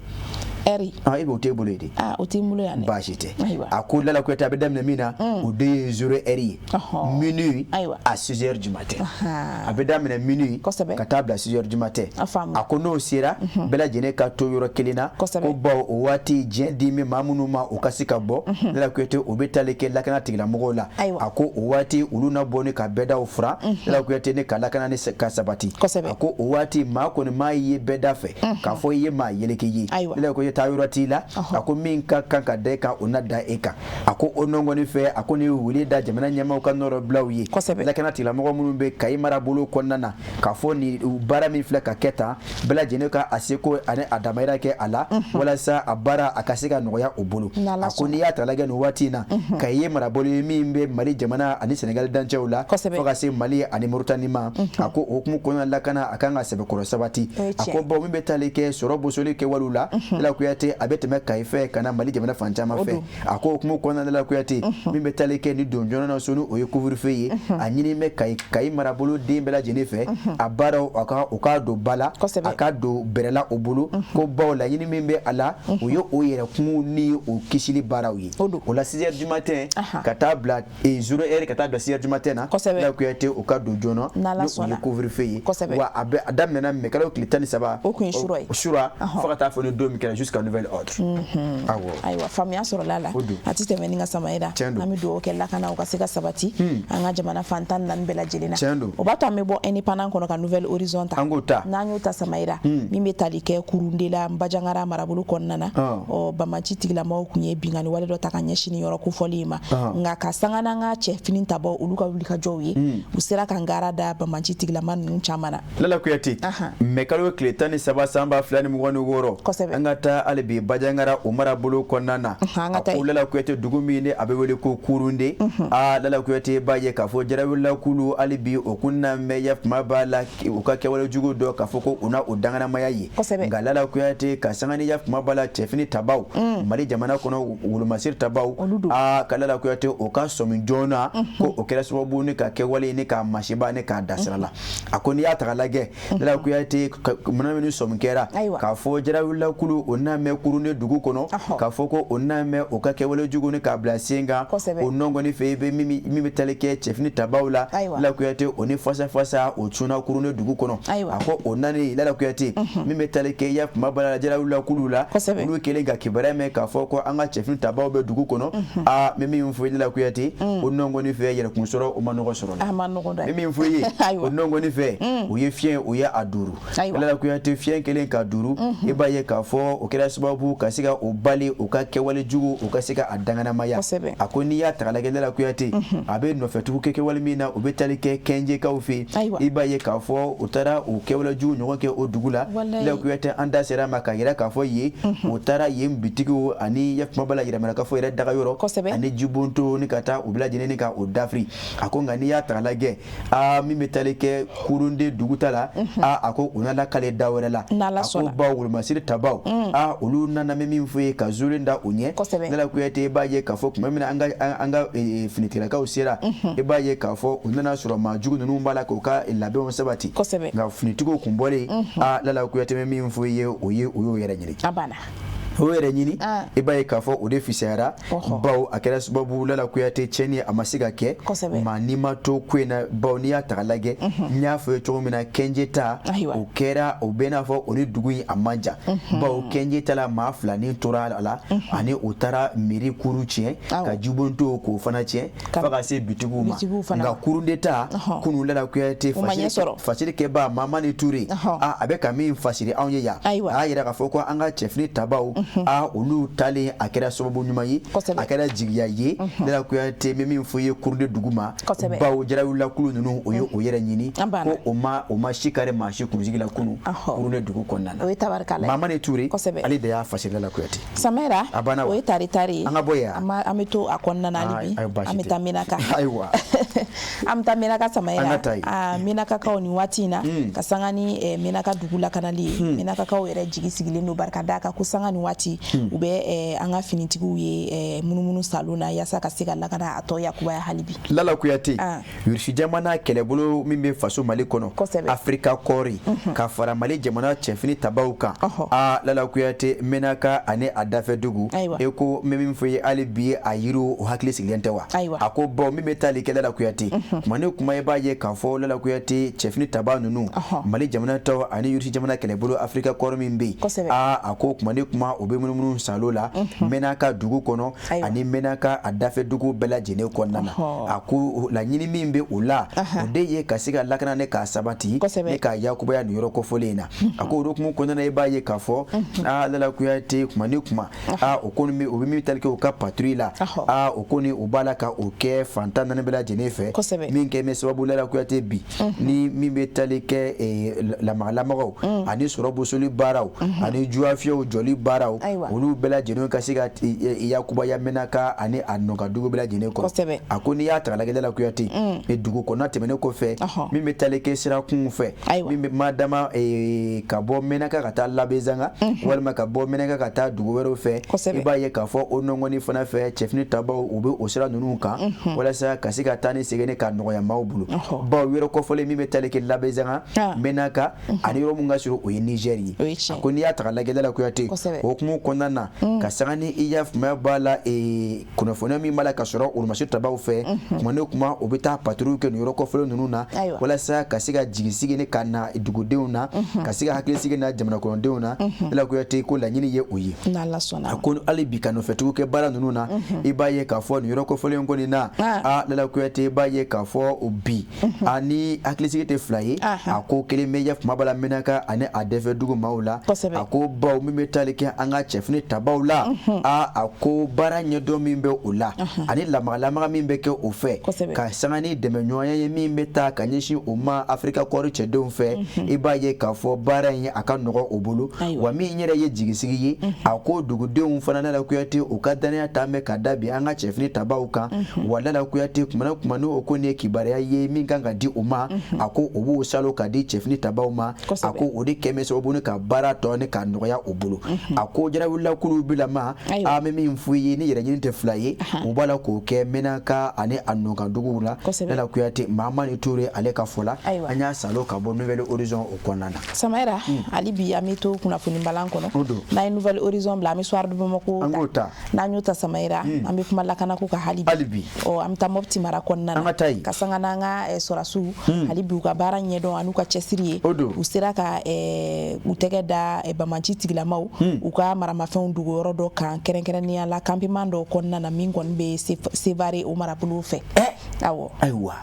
Heure. Ah, e b'o t'e bolo ye de. Ah, o t'i bolo yan dɛ. Baasi tɛ. A ko Lala Kuyate, a bɛ daminɛ min na, o de ye 0 heure ye. Minuit à 6 heures du matin. A bɛ daminɛ minuit ka taa bila 6 heures du matin. A ko n'o sera, bɛɛ lajɛlen ka to yɔrɔ kelen na. Ko bawo o waati diɲɛ dimi maa minnu ma o ka se ka bɔ. Lala Kuyate, o bɛ tali kɛ lakana tigilamɔgɔw la. A ko o waati olu na bɔ ni ka bɛɛdaw furan. Lala Kuyate, ne ka lakana ni ka sabati. A ko o waati maa kɔni maa ye bɛɛda fɛ k'a fɔ i ye maa yeleke ye. Lala Kuyate, taa yɔrɔ t'i la. A ko min ka kan ka da e kan, o na da e kan. A ko o nɔngɔni fɛ, a ko ni wele da jamana ɲɛmaaw ka nɔrɔbilaw ye, lakana tigilamɔgɔ minnu bɛ Kayi marabolo kɔnɔna na, k'a fɔ ni baara min filɛ ka kɛ tan, bɛɛ lajɛlen ka a seko ani a damayira kɛ a la walasa a baara a ka se ka nɔgɔya o bolo. A ko n'i y'a ta lajɛ nin waati in na, Kayi ye marabolo ye min bɛ Mali jamana ani Senegali dancɛw la, fo ka se Mali ani Moritani ma. A ko o hukumu kɔnɔna lakana a kan ka sɛbɛkɔrɔ sabati. A ko bawo min bɛ tali kɛ sɔrɔ bosoli kɛwalew la, Lala Kuyate a bɛ tɛmɛ Kayi fɛ ka na Mali jamana fan caman fɛ. A ko o hukumu kɔnɔna Lala Kuyate, min bɛ tali kɛ ni don joona na so ni o ye couvre-feu ye, a ɲini bɛ Kayi marabolo den bɛɛ lajɛlen fɛ, a baaraw u k'a don ba la, a ka don bɛrɛ la o bolo, ko baw laɲini min bɛ a la, o ye o yɛrɛkun ni o kisili baaraw ye. O la 6 heures du matin ka taa bila 0 heure ka taa bila 6 heures du matin na, Lala Kuyate o ka don joona ni o ye couvre-feu ye. Wa a bɛ a daminɛna mai kalo tile 13, o kun ye sura ye, sura, fo ka taa fɔ ni don min kɛra jusqu'à nouvel ordre. Awɔ, ayiwa, faamuya sɔrɔla la. A tɛ tɛmɛ ni ka Samayira, an bɛ dugawu kɛ lakana o ka se ka sabati an ka jamana fan 14 bɛɛ lajɛlen na. O b'a to an bɛ bɔ Indépendant kɔnɔ ka Nouvel Horizon ta. An k'o ta. N'an y'o ta Samayira, min bɛ tali kɛ Kurunde la Bandiagara marabolo kɔnɔna na, ɔ banbaanci tigilamɔgɔw tun ye binkanni wale dɔ ta ka ɲɛsin nin yɔrɔ kofɔlen in ma, nka ka sanga n'an ka cɛfini tabaw olu ka wulikajɔw ye, u sera ka ngara da banbaanci tigilama ninnu caman na. Lala Kuyate, mai kalo tile 13 san 2026, an ka taa hali bi Bandiagara o marabolo kɔnɔna na. A ko Lala Kuyate, dugu min ni a bɛ wele ko Kurunde, aa Lala Kuyate, b'a ye k'a fɔ jarawulilakulu hali bi o kun na mɛn ya kuma b'a la u ka kɛwale jugu dɔ k'a fɔ ko u na o danganamaya ye. Nka Lala Kuyate, ka sanga ni ya kuma b'a la cɛfini tabaw Mali jamana kɔnɔ, wolomasiri tabaw, aa ka Lala Kuyate o ka sɔmi joona ko o kɛra sababu ni ka kɛwale ni k'a masiba ni k'a dasira la. A ko n'i y'a ta k'a lajɛ, Lala Kuyate, mana min sɔmi kɛra k'a fɔ jarawulilakulu o na mɛn Kurunde dugu kɔnɔ, k'a fɔ ko o na mɛn o ka kɛwale jugu ni k'a bila sen kan, o nɔngɔni fɛ i bɛ min bɛ tali kɛ cɛfini tabaw la, Lala Kuyate, o ni fasa fasa o cunna Kurunde dugu kɔnɔ. A ko o nani Lala Kuyate, min bɛ tali kɛ ya kuma b'a la jarawulilakulu la, olu kɛlen ka kibaruya mɛn k'a fɔ ko an ka cɛfini tabaw bɛ dugu kɔnɔ, aa n bɛ min fɔ Lala Kuyate, o nɔngɔni fɛ yɛrɛkun sɔrɔ o ma nɔgɔ sɔrɔ la. N bɛ min fɔ i ye, o nɔngɔni fɛ u ye fiɲɛ u ye a duuru. Lala Kuyate, fiɲɛ kelen ka duuru, i b'a ye k'a fɔ o kɛra sababu ka se ka o bali u ka kɛwale jugu u ka se ka a danganamaya. A ko n'i y'a ta k'a lajɛ Lala Kuyate, a bɛ nɔfɛtugu kɛ kɛwale min na, u bɛ tali kɛ Kɛnjekaw fɛ, i b'a ye k'a fɔ u taara u kɛwale jugu ɲɔgɔn kɛ o dugu la. Lala Kuyate, an da sera a ma k'a yira k'a fɔ yen u taara yen bitigiw ani ya kuma b'a la yɛrɛmarakafo yɛrɛ dagayɔrɔ ani jibonto ni ka taa u bila lajɛlen ni ka o dafiri. A ko nka n'i y'a ta k'a lajɛ, aa min bɛ tali kɛ Kurunde dugu ta la, aa a ko u nana kale da wɛrɛ la. A ko baw wolomasiri tabaw, aa olu nana bɛ min fɔ ye ka zolen da u ɲɛ. Lala Kuyate, i b'a ye k'a fɔ tuma min na an ka finitigilakaw sera, i b'a ye k'a fɔ u nana sɔrɔ maa jugu ninnu b'a la k'u ka labɛnw sabati, nka finitigiw kun bɔlen, aa Lala Kuyate bɛ min fɔ i ye, o ye u y'o yɛrɛ ɲini. O yɛrɛ ɲini, i b'a ye k'a fɔ o de fisayara, bawo a kɛra sababu Lala Kuyate tiɲɛni a ma se ka kɛ maa n'i ma to ko in na, bawo n'i y'a ta k'a lajɛ, n y'a fɔ ye cogo min na, Kɛnje ta o kɛra o bɛ n'a fɔ o ni dugu in a man jan, bawo Kɛnje ta la maa fila ni tora a la, ani o taara miiri kuru tiɲɛ ka jibonto k'o fana tiɲɛ fo ka se bitigiw ma. Nka Kurunde ta kunun Lala Kuyate, fasiri kɛbaa Mamani Ture, a bɛ ka min fasiri anw ye yan, a y'a yira k'a fɔ ko an ka cɛfini tabaw, aa olu talen a kɛra sababu ɲuman ye, a kɛra jigiya ye Lala Kuyate, bɛ min fɔ i ye Kurunde dugu ma, bawo jarawulilakulu ninnu o ye o yɛrɛ ɲini ko o ma si kari maa si kunsigi la kunun Kurunde dugu kɔnɔna na. Mamani Ture ale de y'a fasiri Lala Kuyate. Samayira, a banna wa? O ye tari tari ye. An ka bɔ yen. An bɛ to a kɔnɔna na hali bi, an bɛ taa Menaka. Ayiwa, an bɛ taa Menaka Samayira. An ka taa yen. Menakakaw nin waati in na, ka sanga ni Menaka dugu lakanali ye, Menakakaw yɛrɛ jigi sigilen don barika d'a kan ko sanga ni waati u bɛ an ka finitigiw ye munumunu salon na yaasa ka se ka lakana a tɔ yakubaya hali bi. Lala Kuyate, Irisi jamana kɛlɛbolo min bɛ faso Mali kɔnɔ, Afirika kɔɔri, ka fara Mali jamana cɛfini tabaw kan, aa Lala Kuyate, Menaka ani a dafɛ dugu, e ko n bɛ min fɔ i ye hali bi, a yiriw o hakili sigilen tɛ wa? A ko bawo min bɛ taali kɛ Lala Kuyate, kuma ni kuma i b'a ye k'a fɔ Lala Kuyate, cɛfini taba ninnu Mali jamana taw ani Irisi jamana kɛlɛbolo Afirika kɔɔri min bɛ yen, aa a ko kuma ni kuma o bɛ munumunu salo la Menaka dugu kɔnɔ ani Menaka a dafɛ dugu bɛɛ lajɛlen kɔnɔna na. A ko laɲini min bɛ o la, o de ye ka se ka lakana ne k'a sabati ne k'a yakubaya nin yɔrɔ kofɔlen in na. A ko o hukumu kɔnɔna na, i b'a ye k'a fɔ aa Lala Kuyate, kuma ni kuma, aa o kɔni o bɛ min tali kɛ u ka patrouille la, aa o kɔni u b'a la ka o kɛ fan 14 bɛɛ lajɛlen fɛ, min kɛ bɛ sababu Lala Kuyate bi ni min bɛ tali kɛ lamagalamaw ani sɔrɔ bosoli baaraw ani juwafiyɛw jɔli baaraw. baaraw olu bɛɛ lajɛlen ka se ka yakubaya Menaka ani a nɔkandugu bɛɛ lajɛlen kɔnɔ. A ko n'i y'a ta k'a lajɛ Lala Kuyate, dugu kɔnɔna tɛmɛnen kɔfɛ, min bɛ tali kɛ sirakunw fɛ, min bɛ madama ka bɔ Menaka ka taa Labezanga walima ka bɔ Menaka ka taa dugu wɛrɛw fɛ, i b'a ye k'a fɔ o nɔngɔni fana fɛ cɛfini tabaw u bɛ o sira ninnu kan walasa ka se ka taa ni segin ka nɔgɔya maaw bolo, bawo yɔrɔ kɔfɔlen min bɛ tali kɛ Labezanga, Menaka ani yɔrɔ min ka surun o ye Niger ye. A ko n'i y'a ta k'a lajɛ Lala Kuyate, o hukumu kɔnɔna na, ka sanga ni i y'a faamuya b'a la, kunnafoniya min b'a la ka sɔrɔ wolomasiri tabaw fɛ, kuma ni kuma u bɛ taa patrouille kɛ nin yɔrɔ kɔfɔlen ninnu na walasa ka se ka jigisigi ni ka na dugudenw na, ka se ka hakilisigi na jamana kɔnɔdenw na. Lala Kuyate ko laɲini ye o ye. A ko hali bi ka nɔfɛtugu kɛ baara ninnu na, i b'a ye k'a fɔ nin yɔrɔ kɔfɔlen kɔni na, a Lala Kuyate, i b'a ye k'a fɔ o bi ani hakilisigi tɛ fila ye. A ko kelen bɛ ya kuma b'a la Menaka ani a dɛfɛ dugu maaw la. A ko baw min bɛ tali kɛ an ka cɛfini tabaw la, a ko baara ɲɛdɔn min bɛ o la ani lamagalamaga min bɛ kɛ o fɛ ka sanga ni dɛmɛɲɔgɔnya ye min bɛ taa ka ɲɛsin o ma Afirika kɔɔri cɛdenw fɛ, i b'a ye k'a fɔ baara in a ka nɔgɔ o bolo. Wa min yɛrɛ ye jigisigi ye, a ko dugudenw fana Lala Kuyate u ka danaya taa bɛ ka da bi an ka cɛfini tabaw kan. Wa Lala Kuyate, kuma na kuma n'o ko nin ye kibaruya ye min kan ka di u ma, a ko o b'o salo ka di cɛfini tabaw ma. A ko o de kɛmɛ sababu ni ka baara tɔ ni ka nɔgɔya u bolo. A ko jarawulilakulu bilama, an bɛ min f'u ye ni yɛrɛ ɲini tɛ fila ye, u b'a la k'o kɛ Menaka ani a nɔkanduguw la. Lala Kuyate, Mahamani Ture ale ka fɔ la, an y'a salo ka bɔ Nouvel Horizon o kɔnɔna na. Samayira, hali bi an bɛ to kunnafoni balan kɔnɔ. N'an ye Nouvel Horizon bila, an bɛ Soir de Bamako ta. N'an y'o ta, Samayira, an bɛ kuma lakanako kan hali bi. Ɔ, an bɛ taa Mopti mara kɔnɔna na ka sanga n'an ka sɔrɔdasiw hali bi u ka baara ɲɛdɔn an'u ka cɛsiri ye, u sera ka u tɛgɛ da banbaanci tigilamaw u ka maramafɛnw dogoyɔrɔ dɔ kan, kɛrɛnkɛrɛnnenya la campement dɔ kɔnɔna na min kɔni bɛ Sevare o marabolo fɛ. Awɔ. Ayiwa,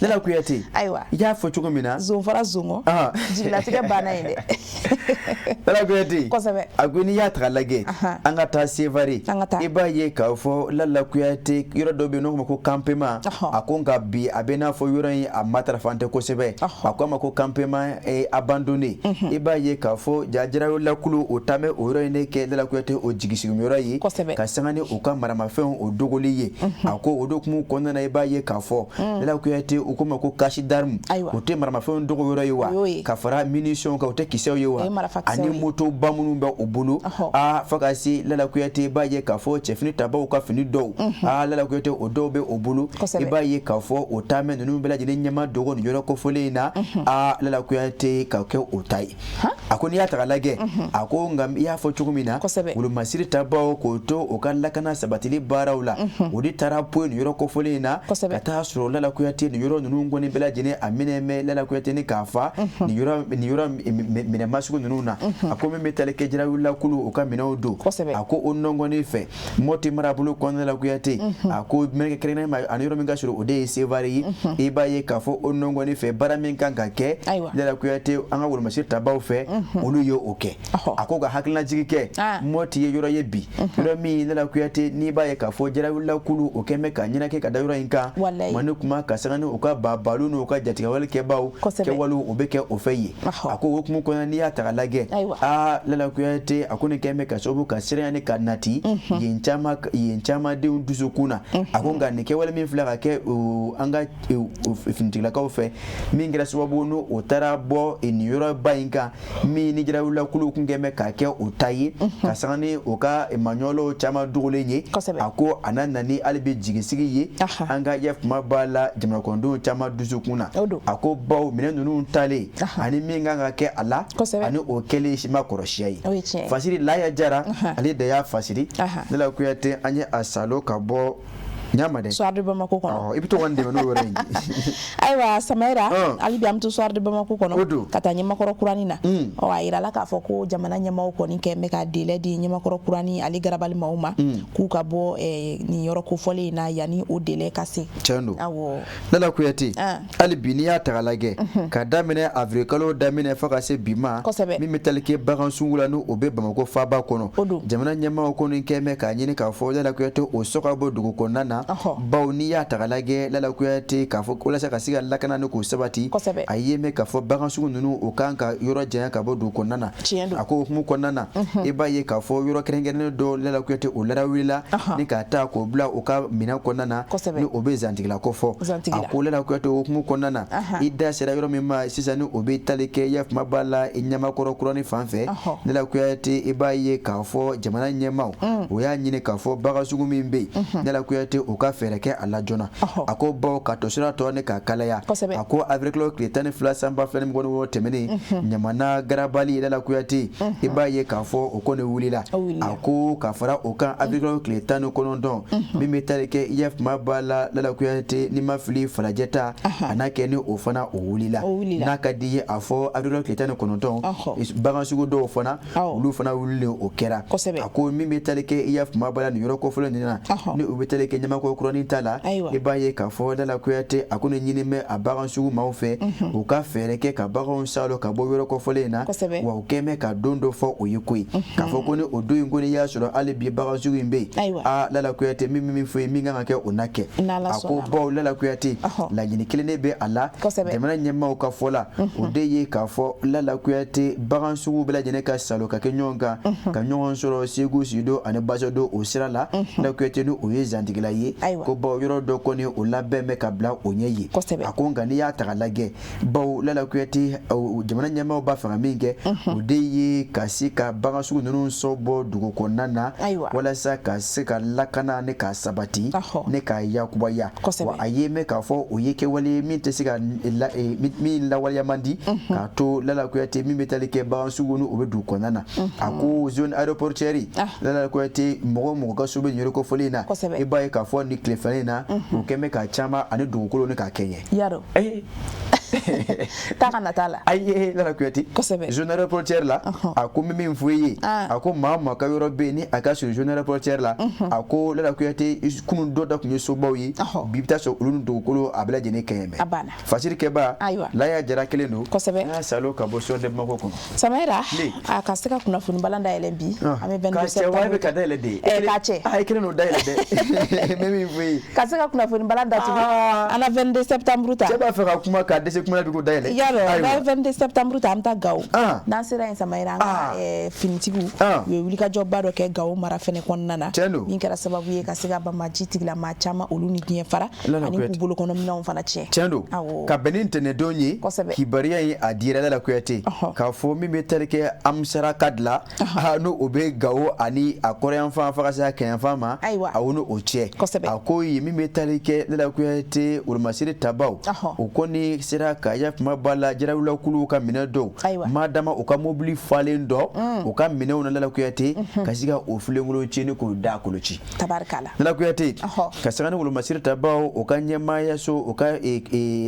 Lala Kuyate, ayiwa, i y'a fɔ cogo min na, zon fɔra zon kɔ, jigilatigɛ banna yen dɛ. Lala Kuyate, kosɛbɛ. A ko n'i y'a ta k'a lajɛ, an ka taa Sevare, an ka taa, i b'a ye k'a fɔ Lala Kuyate, yɔrɔ dɔ bɛ yen n'o ko ma ko campement. A ko nka bi a bɛ n'a fɔ yɔrɔ in a matarafan tɛ kosɛbɛ. A ko a ma ko campement abandonné. I b'a ye k'a fɔ jajarawulilakulu o taa bɛ o yɔrɔ in de kɛ Lala Kuyate o jigisigiyɔrɔ ye, ka sanga ni u ka maramafɛnw o dogoli ye. A ko o dokumu kɔnɔna na, i b'a ye k'a fɔ Lala Kuyate, u ko ma ko cache d'armes, o tɛ maramafɛnw dogo yɔrɔ ye wa, ka fara munitions kan, o tɛ kisɛw ye wa, ani motoba minnu bɛ u bolo, a fo ka se Lala Kuyate, i b'a ye k'a fɔ cɛfini tabaw ka fini dɔw, a Lala Kuyate, o dɔw bɛ o bolo. I b'a ye k'a fɔ o taamɛ ninnu bɛɛ lajɛlen ɲɛma dogo nin yɔrɔ kofɔlen in na, a Lala Kuyate, ka kɛ o ta ye. A ko n'i y'a ta k'a lajɛ, a ko nka i y'a fɔ cogo min na, wolomasiri tabaw k'o to u ka lakana sabatili baaraw la, o de taara poyi nin yɔrɔ kofɔlen in na ka taa sɔrɔ Lala Kuyate nin yɔrɔ ninnu kɔni bɛɛ lajɛlen a minɛ bɛ Lala Kuyate ni k'a fa nin yɔrɔ minɛn masugu ninnu na. A ko min bɛ tali kɛ jarawulilakulu u ka minɛnw don, a ko o nɔngɔni fɛ Mɔti marabolo kɔnɔna la, Kuyate, a ko kɛrɛnkɛrɛnnen ma ani yɔrɔ min ka surun o de ye Sevare ye. I b'a ye k'a fɔ o nɔngɔni fɛ baara min kan ka kɛ Lala Kuyate an ka wolomasiri tabaw fɛ, olu ye o kɛ. A ko ka hakilinajigi kɛ, Mɔti ye yɔrɔ ye bi, yɔrɔ min Lala Kuyate n'i b'a ye k'a fɔ jarawulilakulu o kɛn bɛ ka ɲɛnakɛ ka da yɔrɔ in kan ma ni kuma ka sanga ni u ka babalu n'u ka jatigɛwale kɛbaw kɛwalew o bɛ kɛ o fɛ yen. A ko o hukumu kɔnɔ, n'i y'a ta k'a lajɛ, aa Lala Kuyate, a ko nin kɛn bɛ ka sababu ka siranya ni ka nati yen caman denw dusukun na. A ko nka nin kɛwale min filɛ ka kɛ an ka finitigilakaw fɛ, min kɛra sababu n'o o taara bɔ nin yɔrɔba in kan min ni jarawulilakulu kun kɛn bɛ k'a kɛ o ta ye, ka sanga ni o ka maɲɔlɔw caman dogolen ye, a ko a na na ni hali bi jigisigi ye an ka yɛ kuma b'a la jamana kɔnɔdenw caman dusukun na. A ko baw minɛn ninnu talen ani min kan ka kɛ a la ani o kɛlen si ma kɔrɔsiya ye. Fasiri Laya Jara ale de y'a fasiri. Lala Kuyate, an ye a salo ka bɔ ɲama dɛ Soir de Bamako kɔnɔ. I bɛ to ka n dɛmɛ n'o yɔrɔ in. Ayiwa Samayira, hali bi an bɛ to Soir de Bamako kɔnɔ ka taa Ɲamakɔrɔ kurani na. Ɔ, a yirala k'a fɔ ko jamana ɲɛmaaw kɔni kɛ bɛ ka délai di Ɲamakɔrɔ kurani ale garabali maaw ma k'u ka bɔ nin yɔrɔ kofɔlen in na yanni o délai ka se. Tiɲɛ don. Awɔ. Lala Kuyate, hali bi n'i y'a ta k'a lajɛ, ka daminɛ avril kalo daminɛ fo ka se bi ma, min bɛ tali kɛ bagan sugu la n'o bɛ Bamakɔ faaba kɔnɔ, jamana ɲɛmaaw kɔni kɛn bɛ k'a ɲini k'a fɔ Lala Kuyate o sɔgɔ bɔ dugu kɔnɔna na. na, bawo n'i y'a ta k'a lajɛ, Lala Kuyate, k'a fɔ walasa ka se ka lakana ni k'o sabati, a ye mɛn k'a fɔ bagan sugu ninnu o kan ka yɔrɔ janya ka bɔ dugu kɔnɔna na. A ko hukumu kɔnɔna na, i b'a ye k'a fɔ yɔrɔ kɛrɛnkɛrɛnnen dɔ, Lala Kuyate, o larawulila ni k'a ta k'o bila u ka minɛn kɔnɔna na, ni o bɛ Zantigila ko fɔ. A ko Lala Kuyate, o hukumu kɔnɔna na, i da sera yɔrɔ min ma sisan, ni o bɛ tali kɛ yafama b'a la Ɲamakɔrɔ kurani fan fɛ, Lala Kuyate, i b'a ye k'a fɔ jamana ɲɛmaaw o y'a ɲini k'a fɔ bagan sugu min bɛ yen, Lala Kuyate, o ka fɛɛrɛ kɛ a la joona. A ko bawo ka tosira tɔ ni k'a kalaya, a ko avril kalo tile 12 san 2026 tɛmɛnen, Ɲamana garabali, Lala Kuyate, i b'a ye k'a fɔ o kɔni wulila. A ko ka fara o kan, avril kalo tile 19, min bɛ tali kɛ yafama b'a la, Lala Kuyate, n'i ma fili, Falajɛ ta a n'a kɛ ni o fana o wulila. N'a ka di ye, a fɔ avril kalo tile 19, bagan sugu dɔw fana, olu fana wulilen o kɛra. A ko min bɛ tali kɛ yafama b'a la nin yɔrɔ kofɔlen ninnu na, ni u bɛ tali kɛ Ɲamakɔrɔ kuranin ta la, i b'a ye k'a fɔ Lala Kuyate, a ko nin ɲini bɛ a bagan sugu maaw fɛ, u ka fɛɛrɛ kɛ ka baganw salo ka bɔ yɔrɔ kofɔlen in na. Wa u kɛn bɛ ka don dɔ fɔ o ye koyi, k'a fɔ ko ni o don in kɔni y'a sɔrɔ hali bi bagan sugu in bɛ yen, aa Lala Kuyate, min fɔ ye, min kan ka kɛ, o na kɛ. A ko bawo Lala Kuyate, laɲini kelen de bɛ a la jamana ɲɛmaaw ka fɔ la, o de ye k'a fɔ Lala Kuyate, bagan sugu bɛɛ lajɛlen ka salo ka kɛ ɲɔgɔn kan, ka ɲɔgɔn sɔrɔ Segu Sido ani Basedo o sira la, Lala Kuyate, ni o ye Zantigila ye. Ko bawo yɔrɔ dɔ kɔni o labɛn bɛ ka bila o ɲɛ ye. A ko nka n'i y'a ta k'a lajɛ, bawo Lala Kuyate, jamana ɲɛmaaw b'a fɛ ka min kɛ, o de ye ka se ka bagan sugu ninnu sɔ bɔ dugu kɔnɔna na, walasa ka se ka lakana ni k'a sabati ni k'a yakubaya. Wa a ye mɛn k'a fɔ o ye kɛwale ye min tɛ se ka min lawaleya man di k'a to, Lala Kuyate, min bɛ tali kɛ bagan sugu ni o bɛ dugu kɔnɔna na. A ko zone aéroportuaire, Lala Kuyate, mɔgɔ mɔgɔ ka so bɛ nin yɔrɔ kofɔlen in na, i b'a ye k'a fɔ nin tile fila in na, u kɛn bɛ ka caman ani dugukolo ni k'a kɛɲɛ. Taa ka na t'a la. Ayi, Lala Kuyate, zone aéroportuaire la, a ko n bɛ min fɔ i ye, a ko maa o maa ka yɔrɔ bɛ yen ni a ka surun zone aéroportuaire la, a ko Lala Kuyate, kunun dɔ da tun ye sobaw ye, bi bɛ taa sɔrɔ olu ni dugukolo a bɛɛ lajɛlen kɛɲɛ bɛ. Fasiri kɛba Laya Jara kelen don. An ka salo ka bɔ sɔrɔ de Bamakɔ kɔnɔ. Samayira, a ka se ka kunnafoni balan dayɛlɛ bi, an bɛ 22 septembre. Ka cɛ bɛ ka dayɛlɛ de. K'a cɛ. A kelen don dayɛlɛ dɛ. N bɛ min fɔ i ye. Ka se ka kunnafoni balan datugu. An na 22 septembre ta. Cɛ b'a fɛ ka kuma ka dɛsɛ kuma la bi ko dayɛlɛ. Yarɔ, n'an ye 22 septembre ta, an bɛ taa Gawo. N'an sera yen, Samayira, an ka finitigiw u ye wulikajɔba dɔ kɛ Gawo mara fɛnɛ kɔnɔna na. Tiɲɛ don. Min kɛra sababu ye ka se ka banbaanci tigilamaa caman olu ni diɲɛ fara ani k'u bolokɔnɔminɛnw fana tiɲɛ. Tiɲɛ don. Ka bɛn ni ntɛnɛndon ye, kibaruya in a dira Lala Kuyate, k'a fɔ min bɛ tali kɛ Amusaraka la, n'o o bɛ Gawo ani a kɔrɔyanfan fo ka se a kɛɲɛfan ma, a n'o o cɛ. A ko yen min bɛ tali kɛ, Lala Kuyate, wolomasiri tabaw o kɔni sera ka yakuma ba la jarawulakuluw ka minɛn dɔw ma dama u ka mobili falen dɔ u ka minɛnw na, Lala Kuyate, ka se ka o filenkolon ci ni k'o da kolo ci. Lala Kuyate, ka sanga ni wolomasiri tabaw o ka ɲɛmaayaso o ka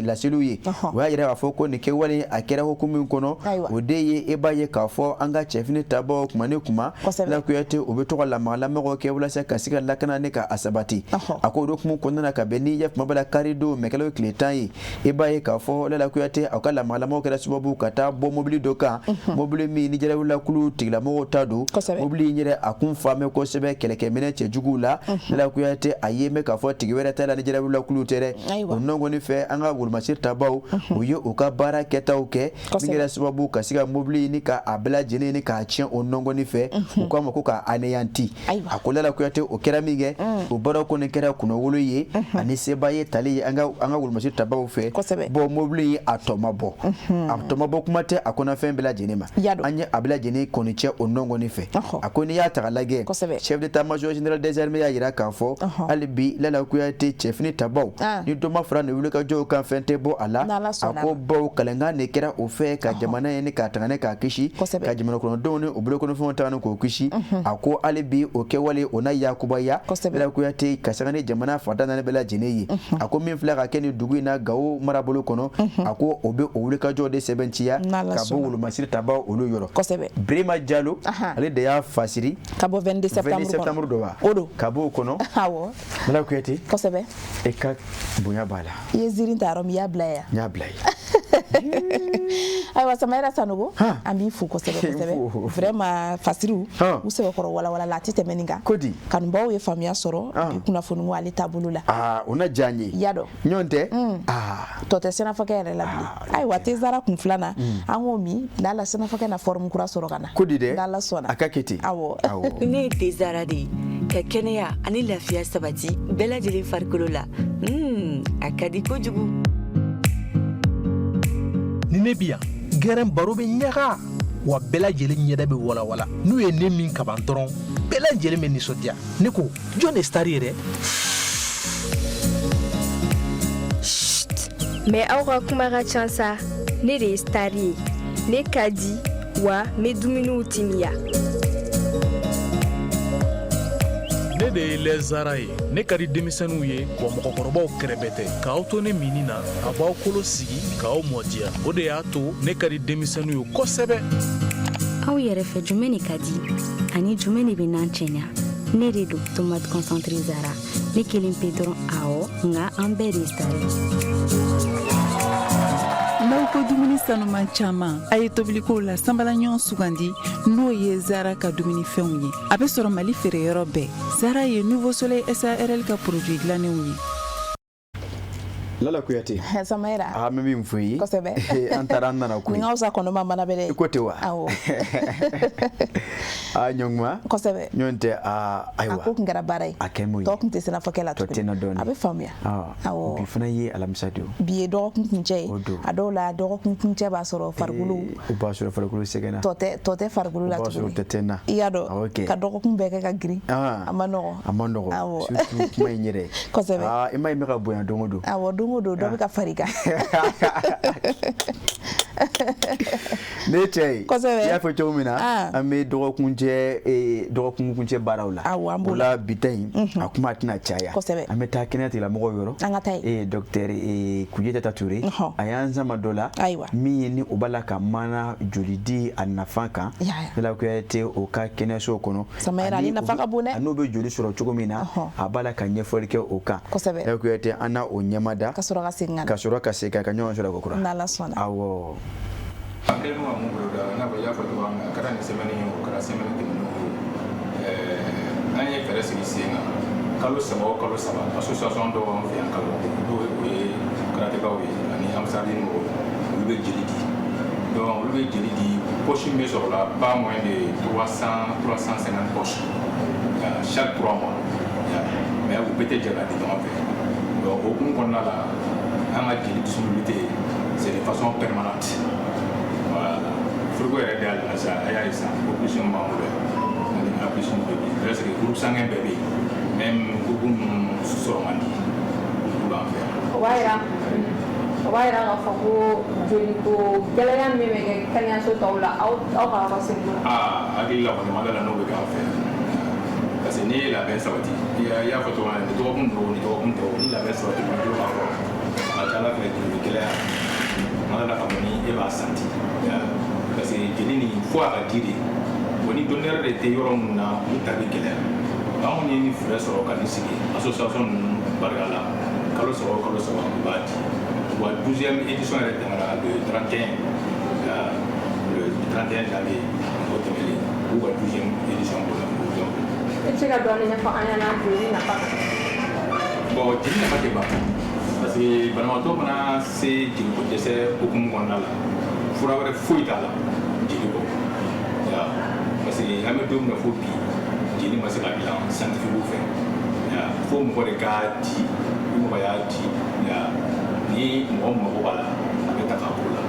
laseliw ye, o y'a yira k'a fɔ ko nin kɛwale a kɛra hukumu min kɔnɔ, o de ye e b'a ye k'a fɔ an ka cɛfini tabaw kuma ni kuma, Lala Kuyate, o bɛ to ka lamaga kɛ walasa ka se ka lakana ni ka a sabati. A ko o hukumu kɔnɔna na, ka bɛn ni yakuma ba la karidon mɛkalo tile 10 ye, i b'a ye k'a fɔ Lala Kuyate, aw ka lamagalamaw kɛra sababu ka taa bɔ mobili dɔ kan, mobili min ni jarawulakulu tigilamɔgɔw ta don. Mobili in yɛrɛ a kun faamɛ kosɛbɛ kɛlɛkɛminɛ cɛjuguw la. Lala Kuyate, a ye mɛn k'a fɔ tigi wɛrɛ t'a la ni jarawulakulu tɛ dɛ. O nɔgɔni fɛ, an ka wolomasiri tabaw u ye u ka baara kɛtaw kɛ, min kɛra sababu ka se ka mobili ni ka a bɛɛ lajɛlen ni k'a tiɲɛ o nɔgɔni fɛ, u k'a ma ko k'a anéanti. A ko Lala Kuyate, o kɛra min kɛ, o baara kɔni kɛra kunnawolo ye ani seba ye tali ye an ka wolomasiri tabaw fɛ. Bɔn, mobili a tɔ ma bɔ, a tɔ ma bɔ kuma tɛ a kɔnɔfɛn bɛɛ lajɛlen ma. An ye a bɛɛ lajɛlen kɔni cɛ o nɔgɔni fɛ. A ko n'i y'a ta k'a lajɛ, chef d'état-major général des armées y'a yira k'a fɔ hali bi, Lala Kuyate, cɛfini tabaw ni dɔ ma fara nin wulikajɔw kan, fɛn tɛ bɔ a la. A ko bawo kalankan de kɛra o fɛ ka jamana ye ni k'a tanga ni k'a kisi, ka jamana kɔnɔdenw ni u bolokɔnɔfɛnw tanga ni k'o kisi. A ko hali bi o kɛwale o na yakubaya, Lala Kuyate, ka sanga ni jamana fantan naani bɛɛ lajɛlen ye. A ko min filɛ ka kɛ nin dugu in na Gawo marabolo kɔnɔ, a ko o bɛ o wulikajɔ de sɛbɛntiya ka bɔ wolomasiri tabaw olu yɔrɔ. Birima Jalo, ale de y'a fasiri ka bɔ 22 septembre dɔ wa ka bɔ o kɔnɔ. Lala Kuyate, e ka bonya b'a la. I ye ziiri ta yɔrɔ min, i y'a bila yan. N y'a bila yen. Ayiwa, Samayira Sanogo, an b'i fo kosɛbɛ kosɛbɛ. Vraiment, fasiriw u sɛbɛkɔrɔ walawala la, a tɛ tɛmɛ nin kan. Kodi. Kanubaw ye faamuya sɔrɔ bi kunnafoni ale taabolo la. Aa, o na diya n ye. I y'a dɔn. Ɲɔgɔn tɛ. Aa. Tɔ tɛ sɛnɛfɔkɛ yɛrɛ la bilen. Ayiwa, Tezara kun filanan, an k'o min n'Ala sɛnɛfɔkɛ na forme kura sɔrɔ ka na. Kodi dɛ. N'Ala sɔnna. A ka kɛ ten. Awɔ. Awɔ. Ne ye Tezara de ye, ka kɛnɛya ani lafiya sabati bɛɛ lajɛlen farikolo la. A ka di kojugu. Ni ne bi yan, gɛrɛn baro bɛ ɲaga wa, bɛɛ lajɛlen ɲɛda bɛ walawala. N'u ye ne min kaban dɔrɔn, bɛɛ lajɛlen bɛ nisɔndiya. Ne ko, jɔn de star ye dɛ? Mais aw ka kuma ka ca sa. Ne de ye star ye. Ne ka di wa, n bɛ dumuniw timiya. Ne de ye lɛzara ye. Ne ka di denmisɛnninw ye wa, mɔgɔkɔrɔbaw kɛrɛbɛ tɛ. K'aw to ne minni na, a b'aw kolo sigi k'aw mɔdiya. O de y'a to ne ka di denmisɛnninw ye kosɛbɛ. Aw yɛrɛ fɛ, jumɛn de ka di ani jumɛn de bɛ n'an cɛɲa? Ne de don, tomate concentré Zara. Ne kelen pe dɔrɔn? Awɔ, nka an bɛɛ de ye star ye. N'aw ko dumuni sanuman caman, a ye tobilikow la sanbala ɲɔgɔn sugandi, n'o ye Zara ka dumunifɛnw ye. A bɛ sɔrɔ Mali feereyɔrɔ bɛɛ. Zara ye Nouveau Soleil SARL ka produit dilannenw ye. Lala Kuyate. Samayira. A bɛ min fɔ i ye. Kosɛbɛ. An taara, an nana koyi. Nin ka fisa kɔnɔ ma mana bɛlɛ ye. I ko ten wa? Awɔ. Aa, ɲɔnguma. Kosɛbɛ. Ɲɔgɔn tɛ aa, ayiwa. A ko tun kɛra baara ye. A kɛ mun ye? Tɔ tun tɛ sɛnɛfɔkɛ la Tɔ tɛ na dɔɔnin. A bɛ faamuya. Awɔ. Bi fana ye alamisa de ye. Bi ye dɔgɔkun kuncɛ ye. O don. A dɔw la, dɔgɔkun kuncɛ b'a sɔrɔ farikolo. O b'a sɔrɔ farikolo sɛgɛnna. Tɔ tɛ farikolo la O b'a sɔrɔ tuguni. tɔ tɛ n na. I y'a dɔn. Awɔ kɛ. Ka dɔgɔkun bɛɛ kɛ ka girin. A ma nɔgɔn. A ma nɔgɔn. Awɔ. Surtout kuma in yɛrɛ. Kosɛbɛ. Aa, i m'a ye n bɛ ka bonya don o don. Awɔ, don o don dɔ bɛ ka far'i kan. Ne cɛ ye. Kosɛbɛ. I y'a fɔ cogo min na, an bɛ dɔgɔkun kuncɛ baaraw la. Awɔ, an b'o O la, bi ta in, a kuma tɛna caya. Kosɛbɛ. An bɛ taa kɛnɛya tigilamɔgɔw yɔrɔ. An ka taa yen. Docteur Kujeta Ture. A y'an sama dɔ la. Ayiwa. Min ye ni o b'a la ka mana joli di a nafa kan. Lala Kuyate, o ka kɛnɛyaso kɔnɔ. Samayira, ale nafa ka bon dɛ. A n'o bɛ joli sɔrɔ cogo min na, a b'a la ka ɲɛfɔli kɛ o kan. Kosɛbɛ. Lala Kuyate, an n'a o ɲɛmada. Ka sɔrɔ ka segin ka na. Ka sɔrɔ ka segin ka ɲɔgɔn sɔrɔ ko kura. N'Ala sɔnna. Awɔ. An kɛlen don ka mun boloda, i n'a fɔ i y'a fɔ cogoya min na, a kɛra nin semaine ye o, kɛra semaine tɛmɛnen o, an ye fɛɛrɛ sigi sen kan, kalo 3 o kalo 3, association dɔw b'an fɛ yan Kalaban, n'o o ye karatekaw ye ani Ansardine mɔgɔw, olu bɛ jeli di. Donc olu bɛ jeli di, poche min bɛ sɔrɔ la, pas moins de 300, 350 poches chaque 3 mois, mais u bɛɛ tɛ jɛ ka di ɲɔgɔn fɛ. Donc o hukumu kɔnɔna la, an ka jeli disponibilité, c'est de façon permanente. Voilà, frigo yɛrɛ dayɛlɛ la sisan, a y'a ye sisan, opposition b'an bolo yan ani A plus bɛɛ bɛ yen, presque groupe sanguin bɛɛ bɛ yen, même groupe minnu sɔrɔ man di, olu b'an fɛ yan. O b'a yira k'a fɔ ko joliko gɛlɛya min bɛ kɛ kɛnɛyaso tɔw la, aw ka yɔrɔ sigi la. Aa, hakili la kɔni ma da la n'o bɛ k'an fɛ yan, parce que n'i ye labɛn sabati, i y'a fɔ cogo min na, ni dɔgɔkun don, ni dɔgɔkun tɔ, ni labɛn sabati b'i bolo ka kɔrɔ, a ka ca Ala fɛ, joliko gɛlɛya ma da la k'a fɔ ni e b'a santi, parce que jeli nin fo a ka di de. Bon, ni donneur de tɛ yɔrɔ min na, olu ta bɛ gɛlɛya. Anw ye ni fɛɛrɛ sɔrɔ ka nin sigi association ninnu barika la, kalo 3 o kalo 3, u b'a di. Wa 12e édition yɛrɛ tɛmɛna le 31, le 31 janvier o tɛmɛnen, u ka 12e édition b'o la. Donc I bɛ se ka dɔɔnin ɲɛfɔ an ɲɛna joli nafa kan? Bon, jeli nafa tɛ ban, parce que banabaatɔ mana se jeliko dɛsɛ hukumu kɔnɔna la, fura wɛrɛ foyi t'a la jeli kɔ. Parce que an bɛ don min na fo bi, jeli ma se ka dilan scientifique fɛ, fo mɔgɔ de k'a di. Ni mɔgɔ y'a di, ni mɔgɔ mago b'a la, a bɛ ta k'a b'o la.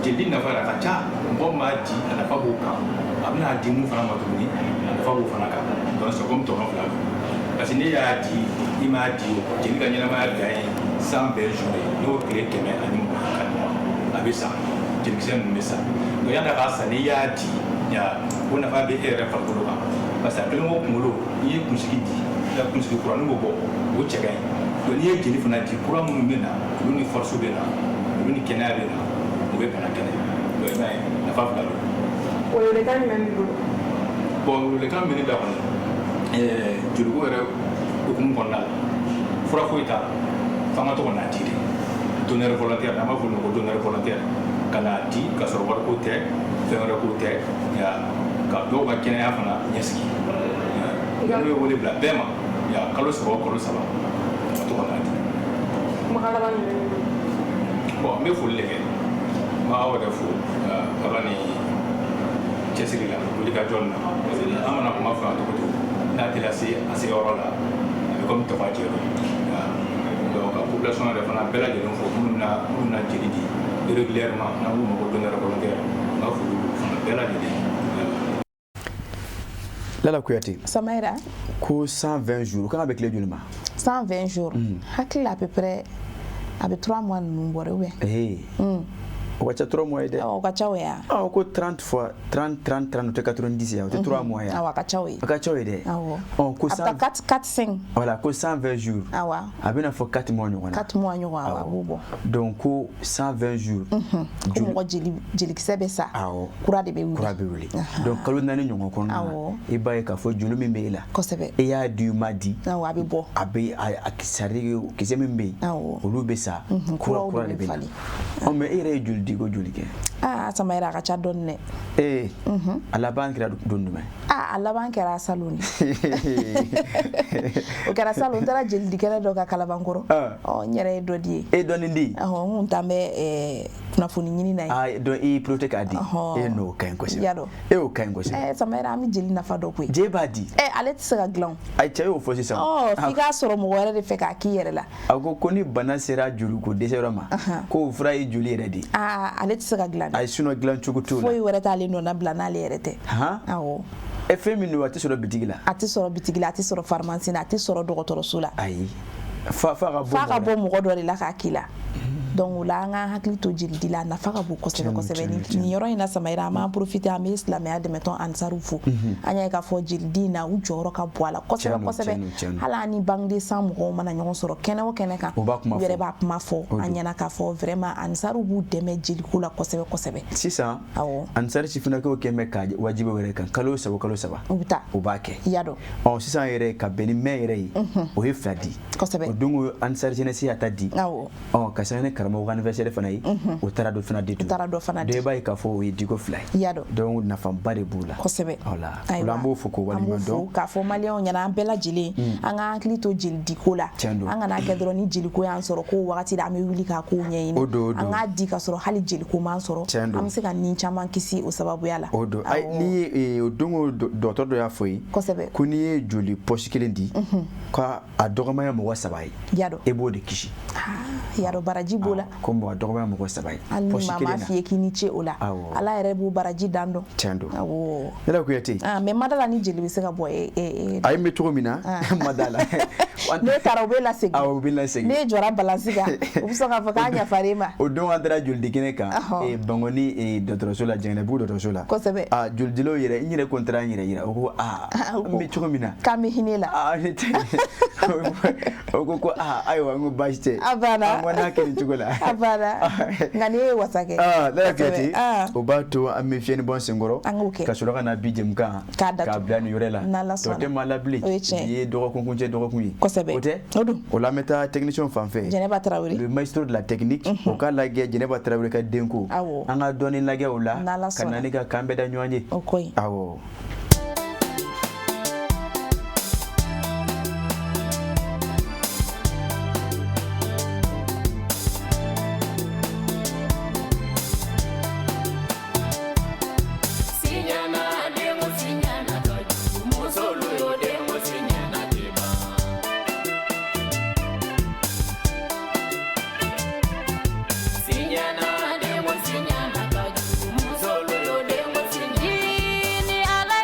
Jeli nafa yɛrɛ a ka ca. Mɔgɔ min b'a di, a nafa b'o kan. A bɛna di mun fana ma tuguni, a nafa b'o fana kan. Donc c'est comme tɔnɔ fila don, parce que ne y'a di, i m'a di o, jeli ka ɲɛnamaya dan ye 120 jours ye, n'o tile 120 ka ɲɔgɔn, a bɛ sa, jelikisɛ ninnu bɛ sa. Donc yanni a ka sa, n'i y'a di, o nafa bɛ e yɛrɛ farikolo kan, parce que a kelen ko kunkolo, n'i ye kunsigi di, i ka kunsigi kuranin bɛ bɔ, o cɛ ka ɲi. Donc n'i ye jeli fana di, kura minnu bɛ na, olu ni force bɛ na, olu ni kɛnɛya bɛ na, o bɛ bana kɛlɛ. Donc i m'a ye, nafa fila don. Welewelekan jumɛn b'i bolo? Bon, welewelekan min bɛ ne da kɔni, joliko yɛrɛ hukumu kɔnɔna la, fura foyi t'a la, f'an ka to ka n'a di de. Donneur volontaire, an b'a fɔ olu ma ko donneur volontaire, ka n'a di ka sɔrɔ wariko tɛ, fɛn wɛrɛ ko tɛ, ka dɔw ka kɛnɛya fana ɲɛsigi. Ne bɛ wele bila bɛɛ ma, kalo 3 o kalo 3 ka to ka n'a di. Kumakan laban jumɛn b'i bolo? Bon, n bɛ foli de kɛ, n b'aw yɛrɛ fo aw ka nin cɛsiri la, wuli ka jɔ nin na, parce que an mana kuma fɔ cogo cogo, n'a tɛ lase a se yɔrɔ la, a bɛ komi tɔgɔ jɛ don. Donc ka population yɛrɛ fana bɛɛ lajɛlen fo, minnu na jeli di régulièrement, n'an k'u ma ko donneur volontaire, n ka foli b'u fana bɛɛ lajɛlen. Lala Kouyaté. Samaïra. Ko 120 jours, kan ka bɛ tile joli ma? 120 jours. Hakili la à peu près a bɛ 3 mois ninnu bɔ dɛ, ou bien? Ee. O ka ca 3 mois ye dɛ. O ka ca o ya. Ɔ ko 30 fois 30 30 30 o tɛ 90 ye, o tɛ 3 mois ye. Awɔ, a ka ca o ye. A ka ca o ye dɛ. Awɔ. Ɔ ko 100 a bɛ taa 4 4 5. Voilà, ko 120 jours. Awɔ. A bɛna fɔ 4 mois ɲɔgɔn na. 4 mois ɲɔgɔn, awɔ, a b'o bɔ. Donc ko 120 jours. Ko mɔgɔ jelikisɛ bɛ sa. Awɔ. Kura de bɛ wuli. Kura bɛ wuli. Donc kalo 4 ɲɔgɔn kɔnɔna na. Awɔ. I b'a ye k'a fɔ joli min bɛ e la. Kosɛbɛ. E y'a di u ma di. Awɔ, a bɛ bɔ. A bɛ a c'est-à-dire kisɛ min bɛ yen. Awɔ. Olu bɛ sa. Kura kura de bɛ na. Ɔ mais e yɛrɛ ye joli di ko joli kɛ? Aa Samaïra, a ka ca dɔɔni dɛ. Ee. A laban kɛra don jumɛn? Aa, a laban kɛra salon de. O kɛra salon, n taara jelidikɛla dɔ ka Kalabankɔrɔ. Ɔ n yɛrɛ ye dɔ di ye. E dɔɔni di? Ɔhɔn, n kun t'an bɛ kunnafoni ɲini na ye. Aa donc i y'i piloté k'a di. E n'o ka ɲi kosɛbɛ. Y'a dɔn. E y'o ka ɲi kosɛbɛ. Samaïra, an bɛ jeli nafa dɔn koyi. Jeli b'a di? Ale tɛ se ka dilan o. Ayi, cɛ y'o fɔ sisan. Ɔ f'i k'a sɔrɔ mɔgɔ wɛrɛ de fɛ k'a k'i yɛrɛ la. A ko ko ni bana sera joliko dɛsɛ yɔrɔ ma, k'o fura ye joli yɛrɛ de ye. Aa, ale tɛ se ka dilan dɛ. Ayi, sinon dilan cogo t'o la. Foyi wɛrɛ t'ale nɔ bila n'ale yɛrɛ tɛ. Awɔ. E fɛn min don, a tɛ sɔrɔ bitigi la. A tɛ sɔrɔ bitigi la, a tɛ sɔrɔ pharmacie la, a tɛ sɔrɔ dɔgɔtɔrɔso la. Ayi. F'a ka bɔ mɔgɔ dɔ de la k'a k'i la. Donc o la an k'an hakili to jelidi la, a nafa ka bon kosɛbɛ kosɛbɛ. Nin yɔrɔ in na Samaïra, an b'an profiter, an bɛ silamɛya dɛmɛtɔn Ansaru fo. An y'a ye k'a fɔ jelidi in na, u jɔyɔrɔ ka bon a la kosɛbɛ kosɛbɛ. Hali an ni banque de sang mɔgɔw mana ɲɔgɔn sɔrɔ kɛnɛ o kɛnɛ kan, u yɛrɛ b'a kuma fɔ an ɲɛna k'a fɔ vraiment Ansaru b'u dɛmɛ jeliko la kosɛbɛ kosɛbɛ. Sisan Ansari sifinnakaw kɛn bɛ ka wajibi wɛrɛ kan, kalo 3 kalo 3 u bɛ taa, u b'a kɛ. I y'a dɔn. Ɔ sisan yɛrɛ ka bɛn ni mai yɛrɛ ye, o ye 2 di. Kosɛbɛ. O don Ansari jeunesse y'a ta di. Awɔ. Ɔ ka sanga ni karamɔgɔ anniversaire fana ye, o taara dɔ fana di. O taara dɔ fana di. Donc i b'a ye k'a fɔ o ye diko 2 ye. I y'a dɔn. Donc nafaba de b'u la. Kosɛbɛ. Voilà. O la an b'o fo k'o waleɲuman dɔn. K'a fɔ maliyɛnw ɲɛna, an bɛɛ lajɛlen, an k'an hakili to jelidiko la. An kana kɛ dɔrɔn ni jeliko y'an sɔrɔ ko wagati la an bɛ wuli k'a kow ɲɛɲini. O don, o don. An k'a di ka sɔrɔ hali jeliko m'an sɔrɔ. Tiɲɛ don. An bɛ se ka nin caman kisi o sababuya la. O don. Ayi, n'i ye o don o dɔgɔtɔrɔ dɔ y'a fɔ ye. Kosɛbɛ. Ko n'i ye joli pɔsi kelen di, k'a a dɔgɔma ye mɔgɔ 3 ye. I y'a dɔn. E b'o de kisi. I y'a dɔn, baraji b'o la. Ko mɔgɔ dɔgɔma ye mɔgɔ 3 ye. Hali ni maa m'a f'i ye k'i ni ce o la. Awɔ. Ala yɛrɛ b'o baraji dan dɔn. Tiɲɛ don. Awɔ. Lala Kouyaté. Mais ma da la ni jeli bɛ se ka bɔ e. Ayi, n bɛ cogo min na, ma da la. Ne taara, u bɛ lasegin. Awɔ, u bɛ lasegin. Ne jɔra balance kan, u bɛ sɔn k'a fɔ k'a ɲafar'e ma. O don an taara jolidikɛnɛ kan, Bankoni dɔgɔtɔrɔso la, Jɛngɛnɛbugu dɔgɔtɔrɔso la. Kosɛbɛ. Aa, jolidilaw yɛrɛ, n yɛrɛ ko n taara n yɛrɛ yira, o ko aa, n bɛ cogo min na. K'an bɛ hinɛ la. Aa, ne tɛ. O ko aa, ayiwa, n ko baasi tɛ. A banna. An ko n'a kɛ nin cogo la. A banna. Nka nin ye wasa kɛ. Aa, Lala Kouyaté, o b'a to an bɛ fiɲɛ ni bɔ senkɔrɔ. An k'o kɛ. Ka sɔrɔ ka na bi jɛmukan. K'a datugu. K'a bila nin yɔrɔ la. N'Ala sɔnna. Tɔ tɛ maa la bilen. O ye tiɲɛ ye. Bi ye dɔgɔkun kuncɛ dɔgɔkun ye. Kosɛbɛ. O tɛ? O don. O la an bɛ taa technicien fan fɛ. Jɛnɛba Tarawele. Le maestro de la technique. O k'a lajɛ Jɛnɛba Tarawele ka denko. Awɔ. An ka dɔɔnin lajɛ o la. N'Ala sɔnna. Ka na ni ka kan bɛɛ da ɲɔgɔn ye. O ko in. Awɔ. Ni Ala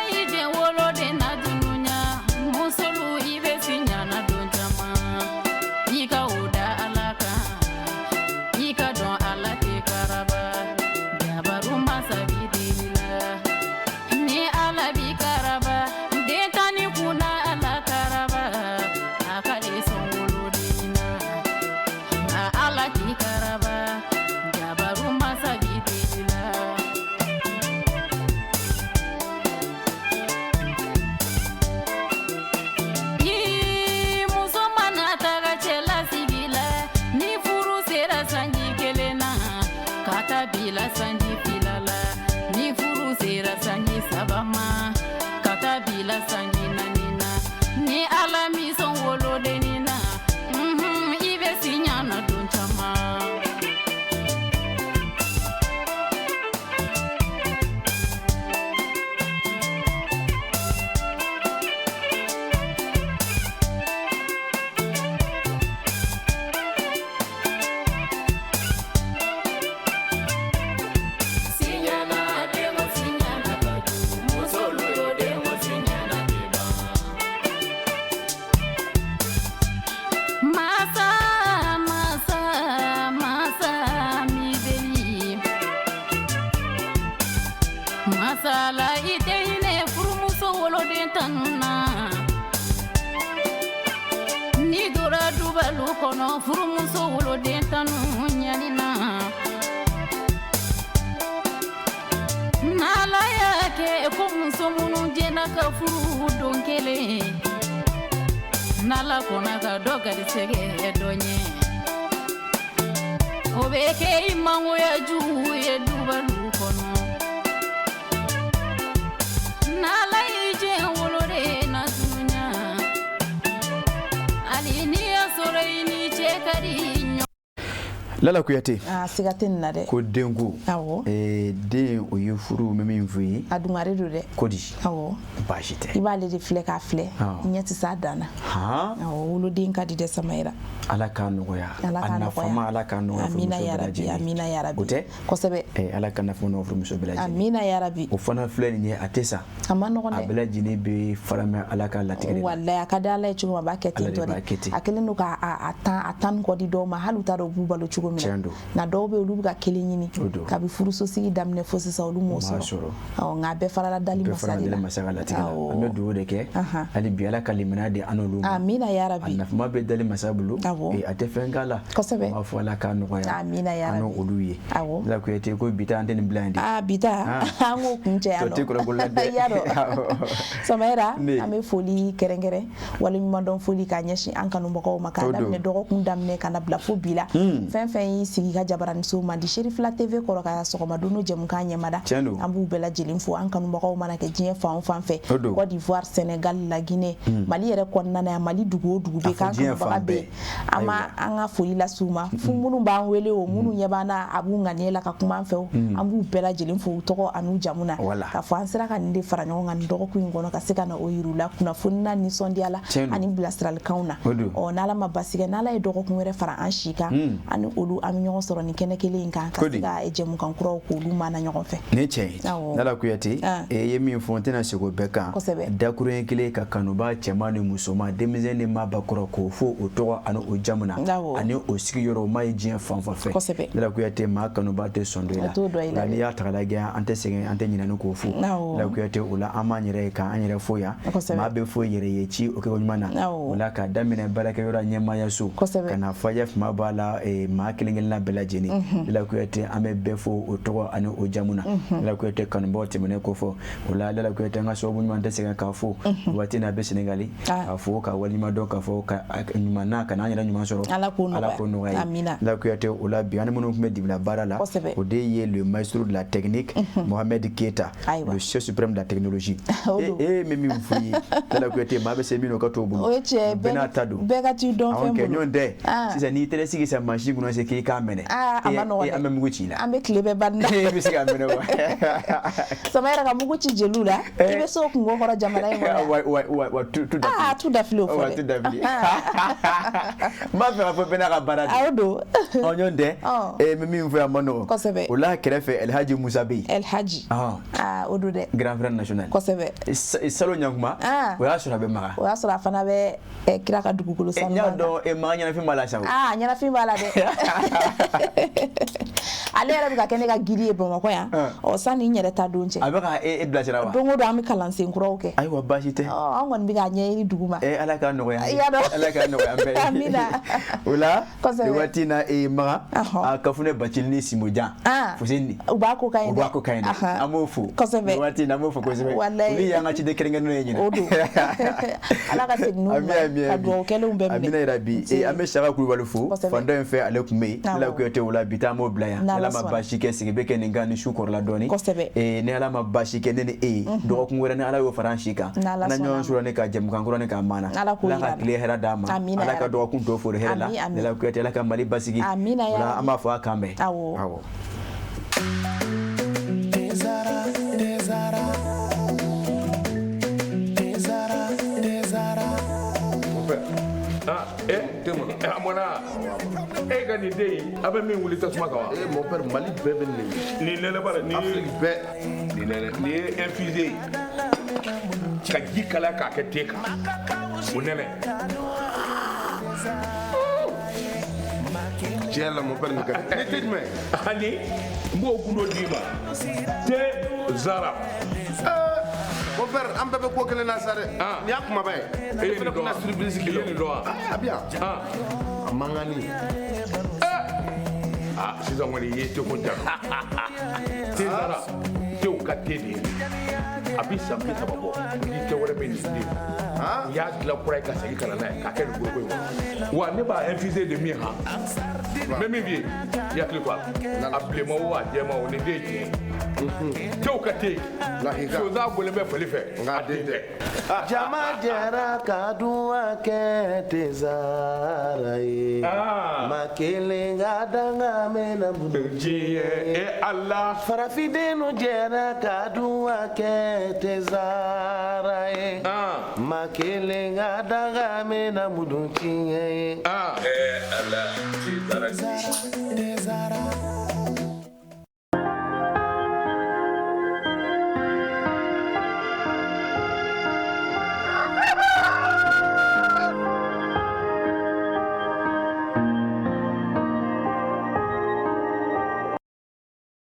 Masala i tɛ hinɛ furumuso woloden tanu na. N'i donna dubalu kɔnɔ furumuso woloden tanu ɲani na. N'Ala y'a kɛ ko muso minnu jɛna ka furu don kelen, n'Ala kɔnna ka dɔ garisɛgɛ dɔ ɲɛ, o bɛ kɛ i mangoya jugu ye dubalu kɔnɔ. N'Ala y'i jɛ woloden na dunya, hali n'i y'a sɔrɔ i ni cɛ ka di. Lala Kuyate. Ah, siga tɛ nin na dɛ. Ko denko. Awɔ. Den o ye furu bɛ min f'i ye. A dungare don dɛ. Ko di? Awɔ. Baasi tɛ. I b'ale de filɛ k'a filɛ. Ɲɛ tɛ s'a dan na. Han? Awɔ, woloden ka di dɛ Samayira. Ala k'a nɔgɔya. Ala k'a nɔgɔya. A nafama Ala k'a nɔgɔya furumuso bɛɛ lajɛlen. Amina yarabi. O tɛ? Kosɛbɛ. Ala ka nafa nɔgɔya furumuso bɛɛ lajɛlen. Amina yarabi. O fana filɛ nin ye a tɛ sa. A ma nɔgɔn dɛ. A bɛɛ lajɛlen bɛ faramɛ Ala ka latigɛ de la. Walayi a ka di Ala ye cogo min a b'a kɛ ten tɔ de. A kɛlen don ka a tan kɔ di dɔw ma hali u t'a dɔn u b'u balo cogo min na. Nka dɔw bɛ olu bɛ ka kelen ɲini kabi furusosigi daminɛ fo sisan olu m'o sɔrɔ. Nka a bɛɛ farala dali masa de la. Bɛɛ farala dali masa ka latigɛ la. An bɛ dugawu de kɛ hali bi Ala ka limaniya di an n'olu ma. Amina yarabi. A nafama bɛ dali masa bolo. A tɛ fɛn k'a la. Kosɛbɛ. An b'a fɔ Ala k'a nɔgɔya. Amina yarabi. An n'olu ye. Awɔ. Lala Kuyate ko bi ta an tɛ nin bila yan de. Aa bi ta an k'o kun cɛ yan nɔ. Tɔ tɛ kɔlɔn la dɛ. Y'a dɔn. Samayira an bɛ foli kɛrɛnkɛrɛn waleɲumandɔn foli k'a ɲɛsin an kanubagaw ma k'a daminɛ dɔgɔkun daminɛ ka na bila fo bi la. Fɛn fɛn y'i sigi ka jabaraniso mandi Serifila TV kɔrɔ ka sɔgɔma don jɛmukan ɲɛmada, an b'u bɛɛ lajɛlen fo. An kanubagaw mana kɛ diɲɛ fan o fan fɛ, Côte d'Ivoire, Sénégal, la Guinée, Mali yɛrɛ kɔnɔna na yan, Mali dugu o dugu bɛ k'an kanubaga bɛ yen, an b'a an ka foli las'u ma. Fo minnu b'an wele o minnu ɲɛ b'an na a b'u ŋaniya la ka kuma an fɛ o, an b'u bɛɛ lajɛlen fo u tɔgɔ an'u jamu na, k'a fɔ an sera ka nin de fara ɲɔgɔn kan nin dɔgɔkun in kɔnɔ ka se ka na o yir'u la kunnafoni na nisɔndiya la ani bilasiralikanw na. Ɔ n'Ala ma basi kɛ, n'Ala ye dɔgɔkun wɛrɛ fara an si kan, ani olu an bɛ ɲɔgɔn sɔrɔ nin kɛnɛ kelen in kan ka se ka jɛmukan kuraw k'olu mana ɲɔgɔn fɛ. Ne cɛ ye Lala Kuyate, e ye min fɔ n tɛna segin o bɛɛ kan. Dakuruɲɛ kelen ka kanuba cɛman ni musoman, denmisɛn ni maabakɔrɔ k'o fo o tɔgɔ ani o jamu na ani o sigiyɔrɔ o ma ye diɲɛ fan fan fɛ. Lala Kuyate, maa kanuba tɛ sɔn dɔ i la, n'i y'a ta k'a lajɛ an tɛ sɛgɛn an tɛ ɲinɛ ni k'o fo. Lala Kuyate, o la an b'an yɛrɛ ye k'an yɛrɛ fo yan, maa bɛ fo yɛrɛ ye ci o kɛko ɲuman na. O la k'a daminɛ baarakɛyɔrɔ ɲɛmaayaso ka na fajɛ fama b'a la maa kelen kelenna bɛɛ lajɛlen. Lala Kuyate, an bɛ bɛɛ fo o tɔgɔ ani o jamu na. Lala Kuyate kanubaw tɛmɛnen kɔfɛ, o la Lala Kuyate an ka sababu ɲuman tɛ sɛgɛn k'a fo waati n'a bɛ Senegali, k'a fo ka waleɲuman dɔn, k'a fɔ ka ɲuman na ka n'an yɛrɛ ɲuman sɔrɔ, Ala k'o nɔgɔya. Lala Kuyate, o la bi an ni minnu tun bɛ dibila baara la, o de ye le maestro de la technique Mohamed Keita, le chef suprême de la technologie. E bɛ min f'i ye Lala Kuyate, maa bɛ se min o ka t'o bolo, bɛɛ n'a ta don, bɛɛ ka t'i dɔn fɛn bolo. Ɲɔgɔn tɛ sisan n'i taara sigi sisan mansin kunna sisan k'i k'a minɛ, a ma nɔgɔn dɛ, an bɛ mugu ci i la, an bɛ tile bɛɛ ban na, e bɛ se k'a minɛ wa? Samayira ka mugu ci jeliw la, i bɛ se o kungo kɔrɔ jamana in kɔnɔ. Wa tu dafili. Aa tu dafili o fɔ dɛ. Wa tu dafili. N b'a fɛ k'a fɔ bɛɛ n'a ka baara de. Awɔ don. Ɔ ɲɔgɔn tɛ. N bɛ min fɔ yan a ma nɔgɔn. Kosɛbɛ. O la kɛrɛfɛ Elhaji Musa bɛ yen. Elhaji. Aa o don dɛ. Grand frère national. Kosɛbɛ. Salon ɲankuma. O y'a sɔrɔ a bɛ Maga. O y'a sɔrɔ a fana bɛ kira ka dugukolo sanu. N y'a dɔn Maga ɲɛnafin b'a la sa o. Aa ɲɛnafin b'a la dɛ. Ale yɛrɛ bɛ ka kɛ ne ka guide ye Bamakɔ yan. Ɔ sanni n yɛrɛ ta don cɛ. A bɛ ka e bilasira wa? Don o don an bɛ kalansen kuraw kɛ. Ayiwa baasi tɛ. Ɔ an kɔni bɛ k'a ɲɛɲini dugu ma. Ala k'a nɔgɔya. I y'a dɔn. Ala k'a nɔgɔya an bɛɛ ye. Amina. O la. Kosɛbɛ. Nin waati in na Maga. A Kafunɛ Bacili ni Simojan. Fuseni. U b'a ko ka ɲi dɛ. U b'a ko ka ɲi dɛ. An b'o fo. Kosɛbɛ. Nin waati in na an b'o fo kosɛbɛ. Walayi. Olu y'an ka ciden kɛrɛnkɛrɛnnenw ye ɲinɛ. O don. Ala ka segin n'u ma. Ka dugawu kɛlenw bɛɛ minɛ. Amina yarabi. An bɛ Saka Kulubali fo. Fan dɔ in fɛ ale tun bɛ yen. Lala Kuyate, o la bi taa an b'o bila yan. Ala ma baasi kɛ sigi bɛ kɛ nin kan ni su kɔrɔla dɔɔni. Kosɛbɛ. Ni Ala ma baasi kɛ ne ni e ye, dɔgɔkun wɛrɛ ni Ala y'o fara an si kan, N'Ala an na ɲɔgɔn sɔrɔ ne ka jɛmukan kura ni k'a maana. Ala k'o Ala ka tile hɛrɛ d'an ma. Ala ka dɔgɔkun tɔ fori hɛrɛ la. Lala Kuyate, Ala ka Mali basigi. Amina O la an b'a fɔ a k'an bɛn. Awɔ. A mɔna e ka nin den in a bɛ min wuli tasuma kan wa? Mon père, Mali bɛɛ bɛ nin nin nɛnɛ b'a la nin Afrique bɛɛ nin nɛnɛ nin ye infusé ye ka ji kalaya k'a kɛ te kan o nɛnɛ. Tiɲɛ la mon père nin ka di. Ni te jumɛn? Ani n b'o gundo d'i ma te. Zara. Mon père, an bɛɛ bɛ ko kelen na sa dɛ. Nin y'a kumaba ye. E ye fana nin dɔn bɛna wa? surprise k'i I ye nin dɔn wa? A bɛ yan. A mankanni. Ah, sisan kɔni i ye teko ja. Te Zara, tew ka te de ye. A bi san 30 bɔ, ni te wɛrɛ bɛ nin den. U y'a dilan kura ye ka segin ka na n'a ye k'a kɛ nin foroko in kɔnɔ. Wa ne b'a infuser de min han. N bɛ min f'i ye, i hakili to a la. A bilenman o, a jɛman o, nin den ye tiɲɛ ye. Tew ka te. Sonsan bɔlen bɛ fali fɛ, a den tɛ. Jama jɛra ka duwa kɛ tezara ye. Ma kelen ka danga mɛna diɲɛ e Ala. Farafindenw jɛra ka duwa kɛ tezara ye. Ma kelen ka danga mɛna mudu tiɲɛ ye. Ala tezara. Tezara.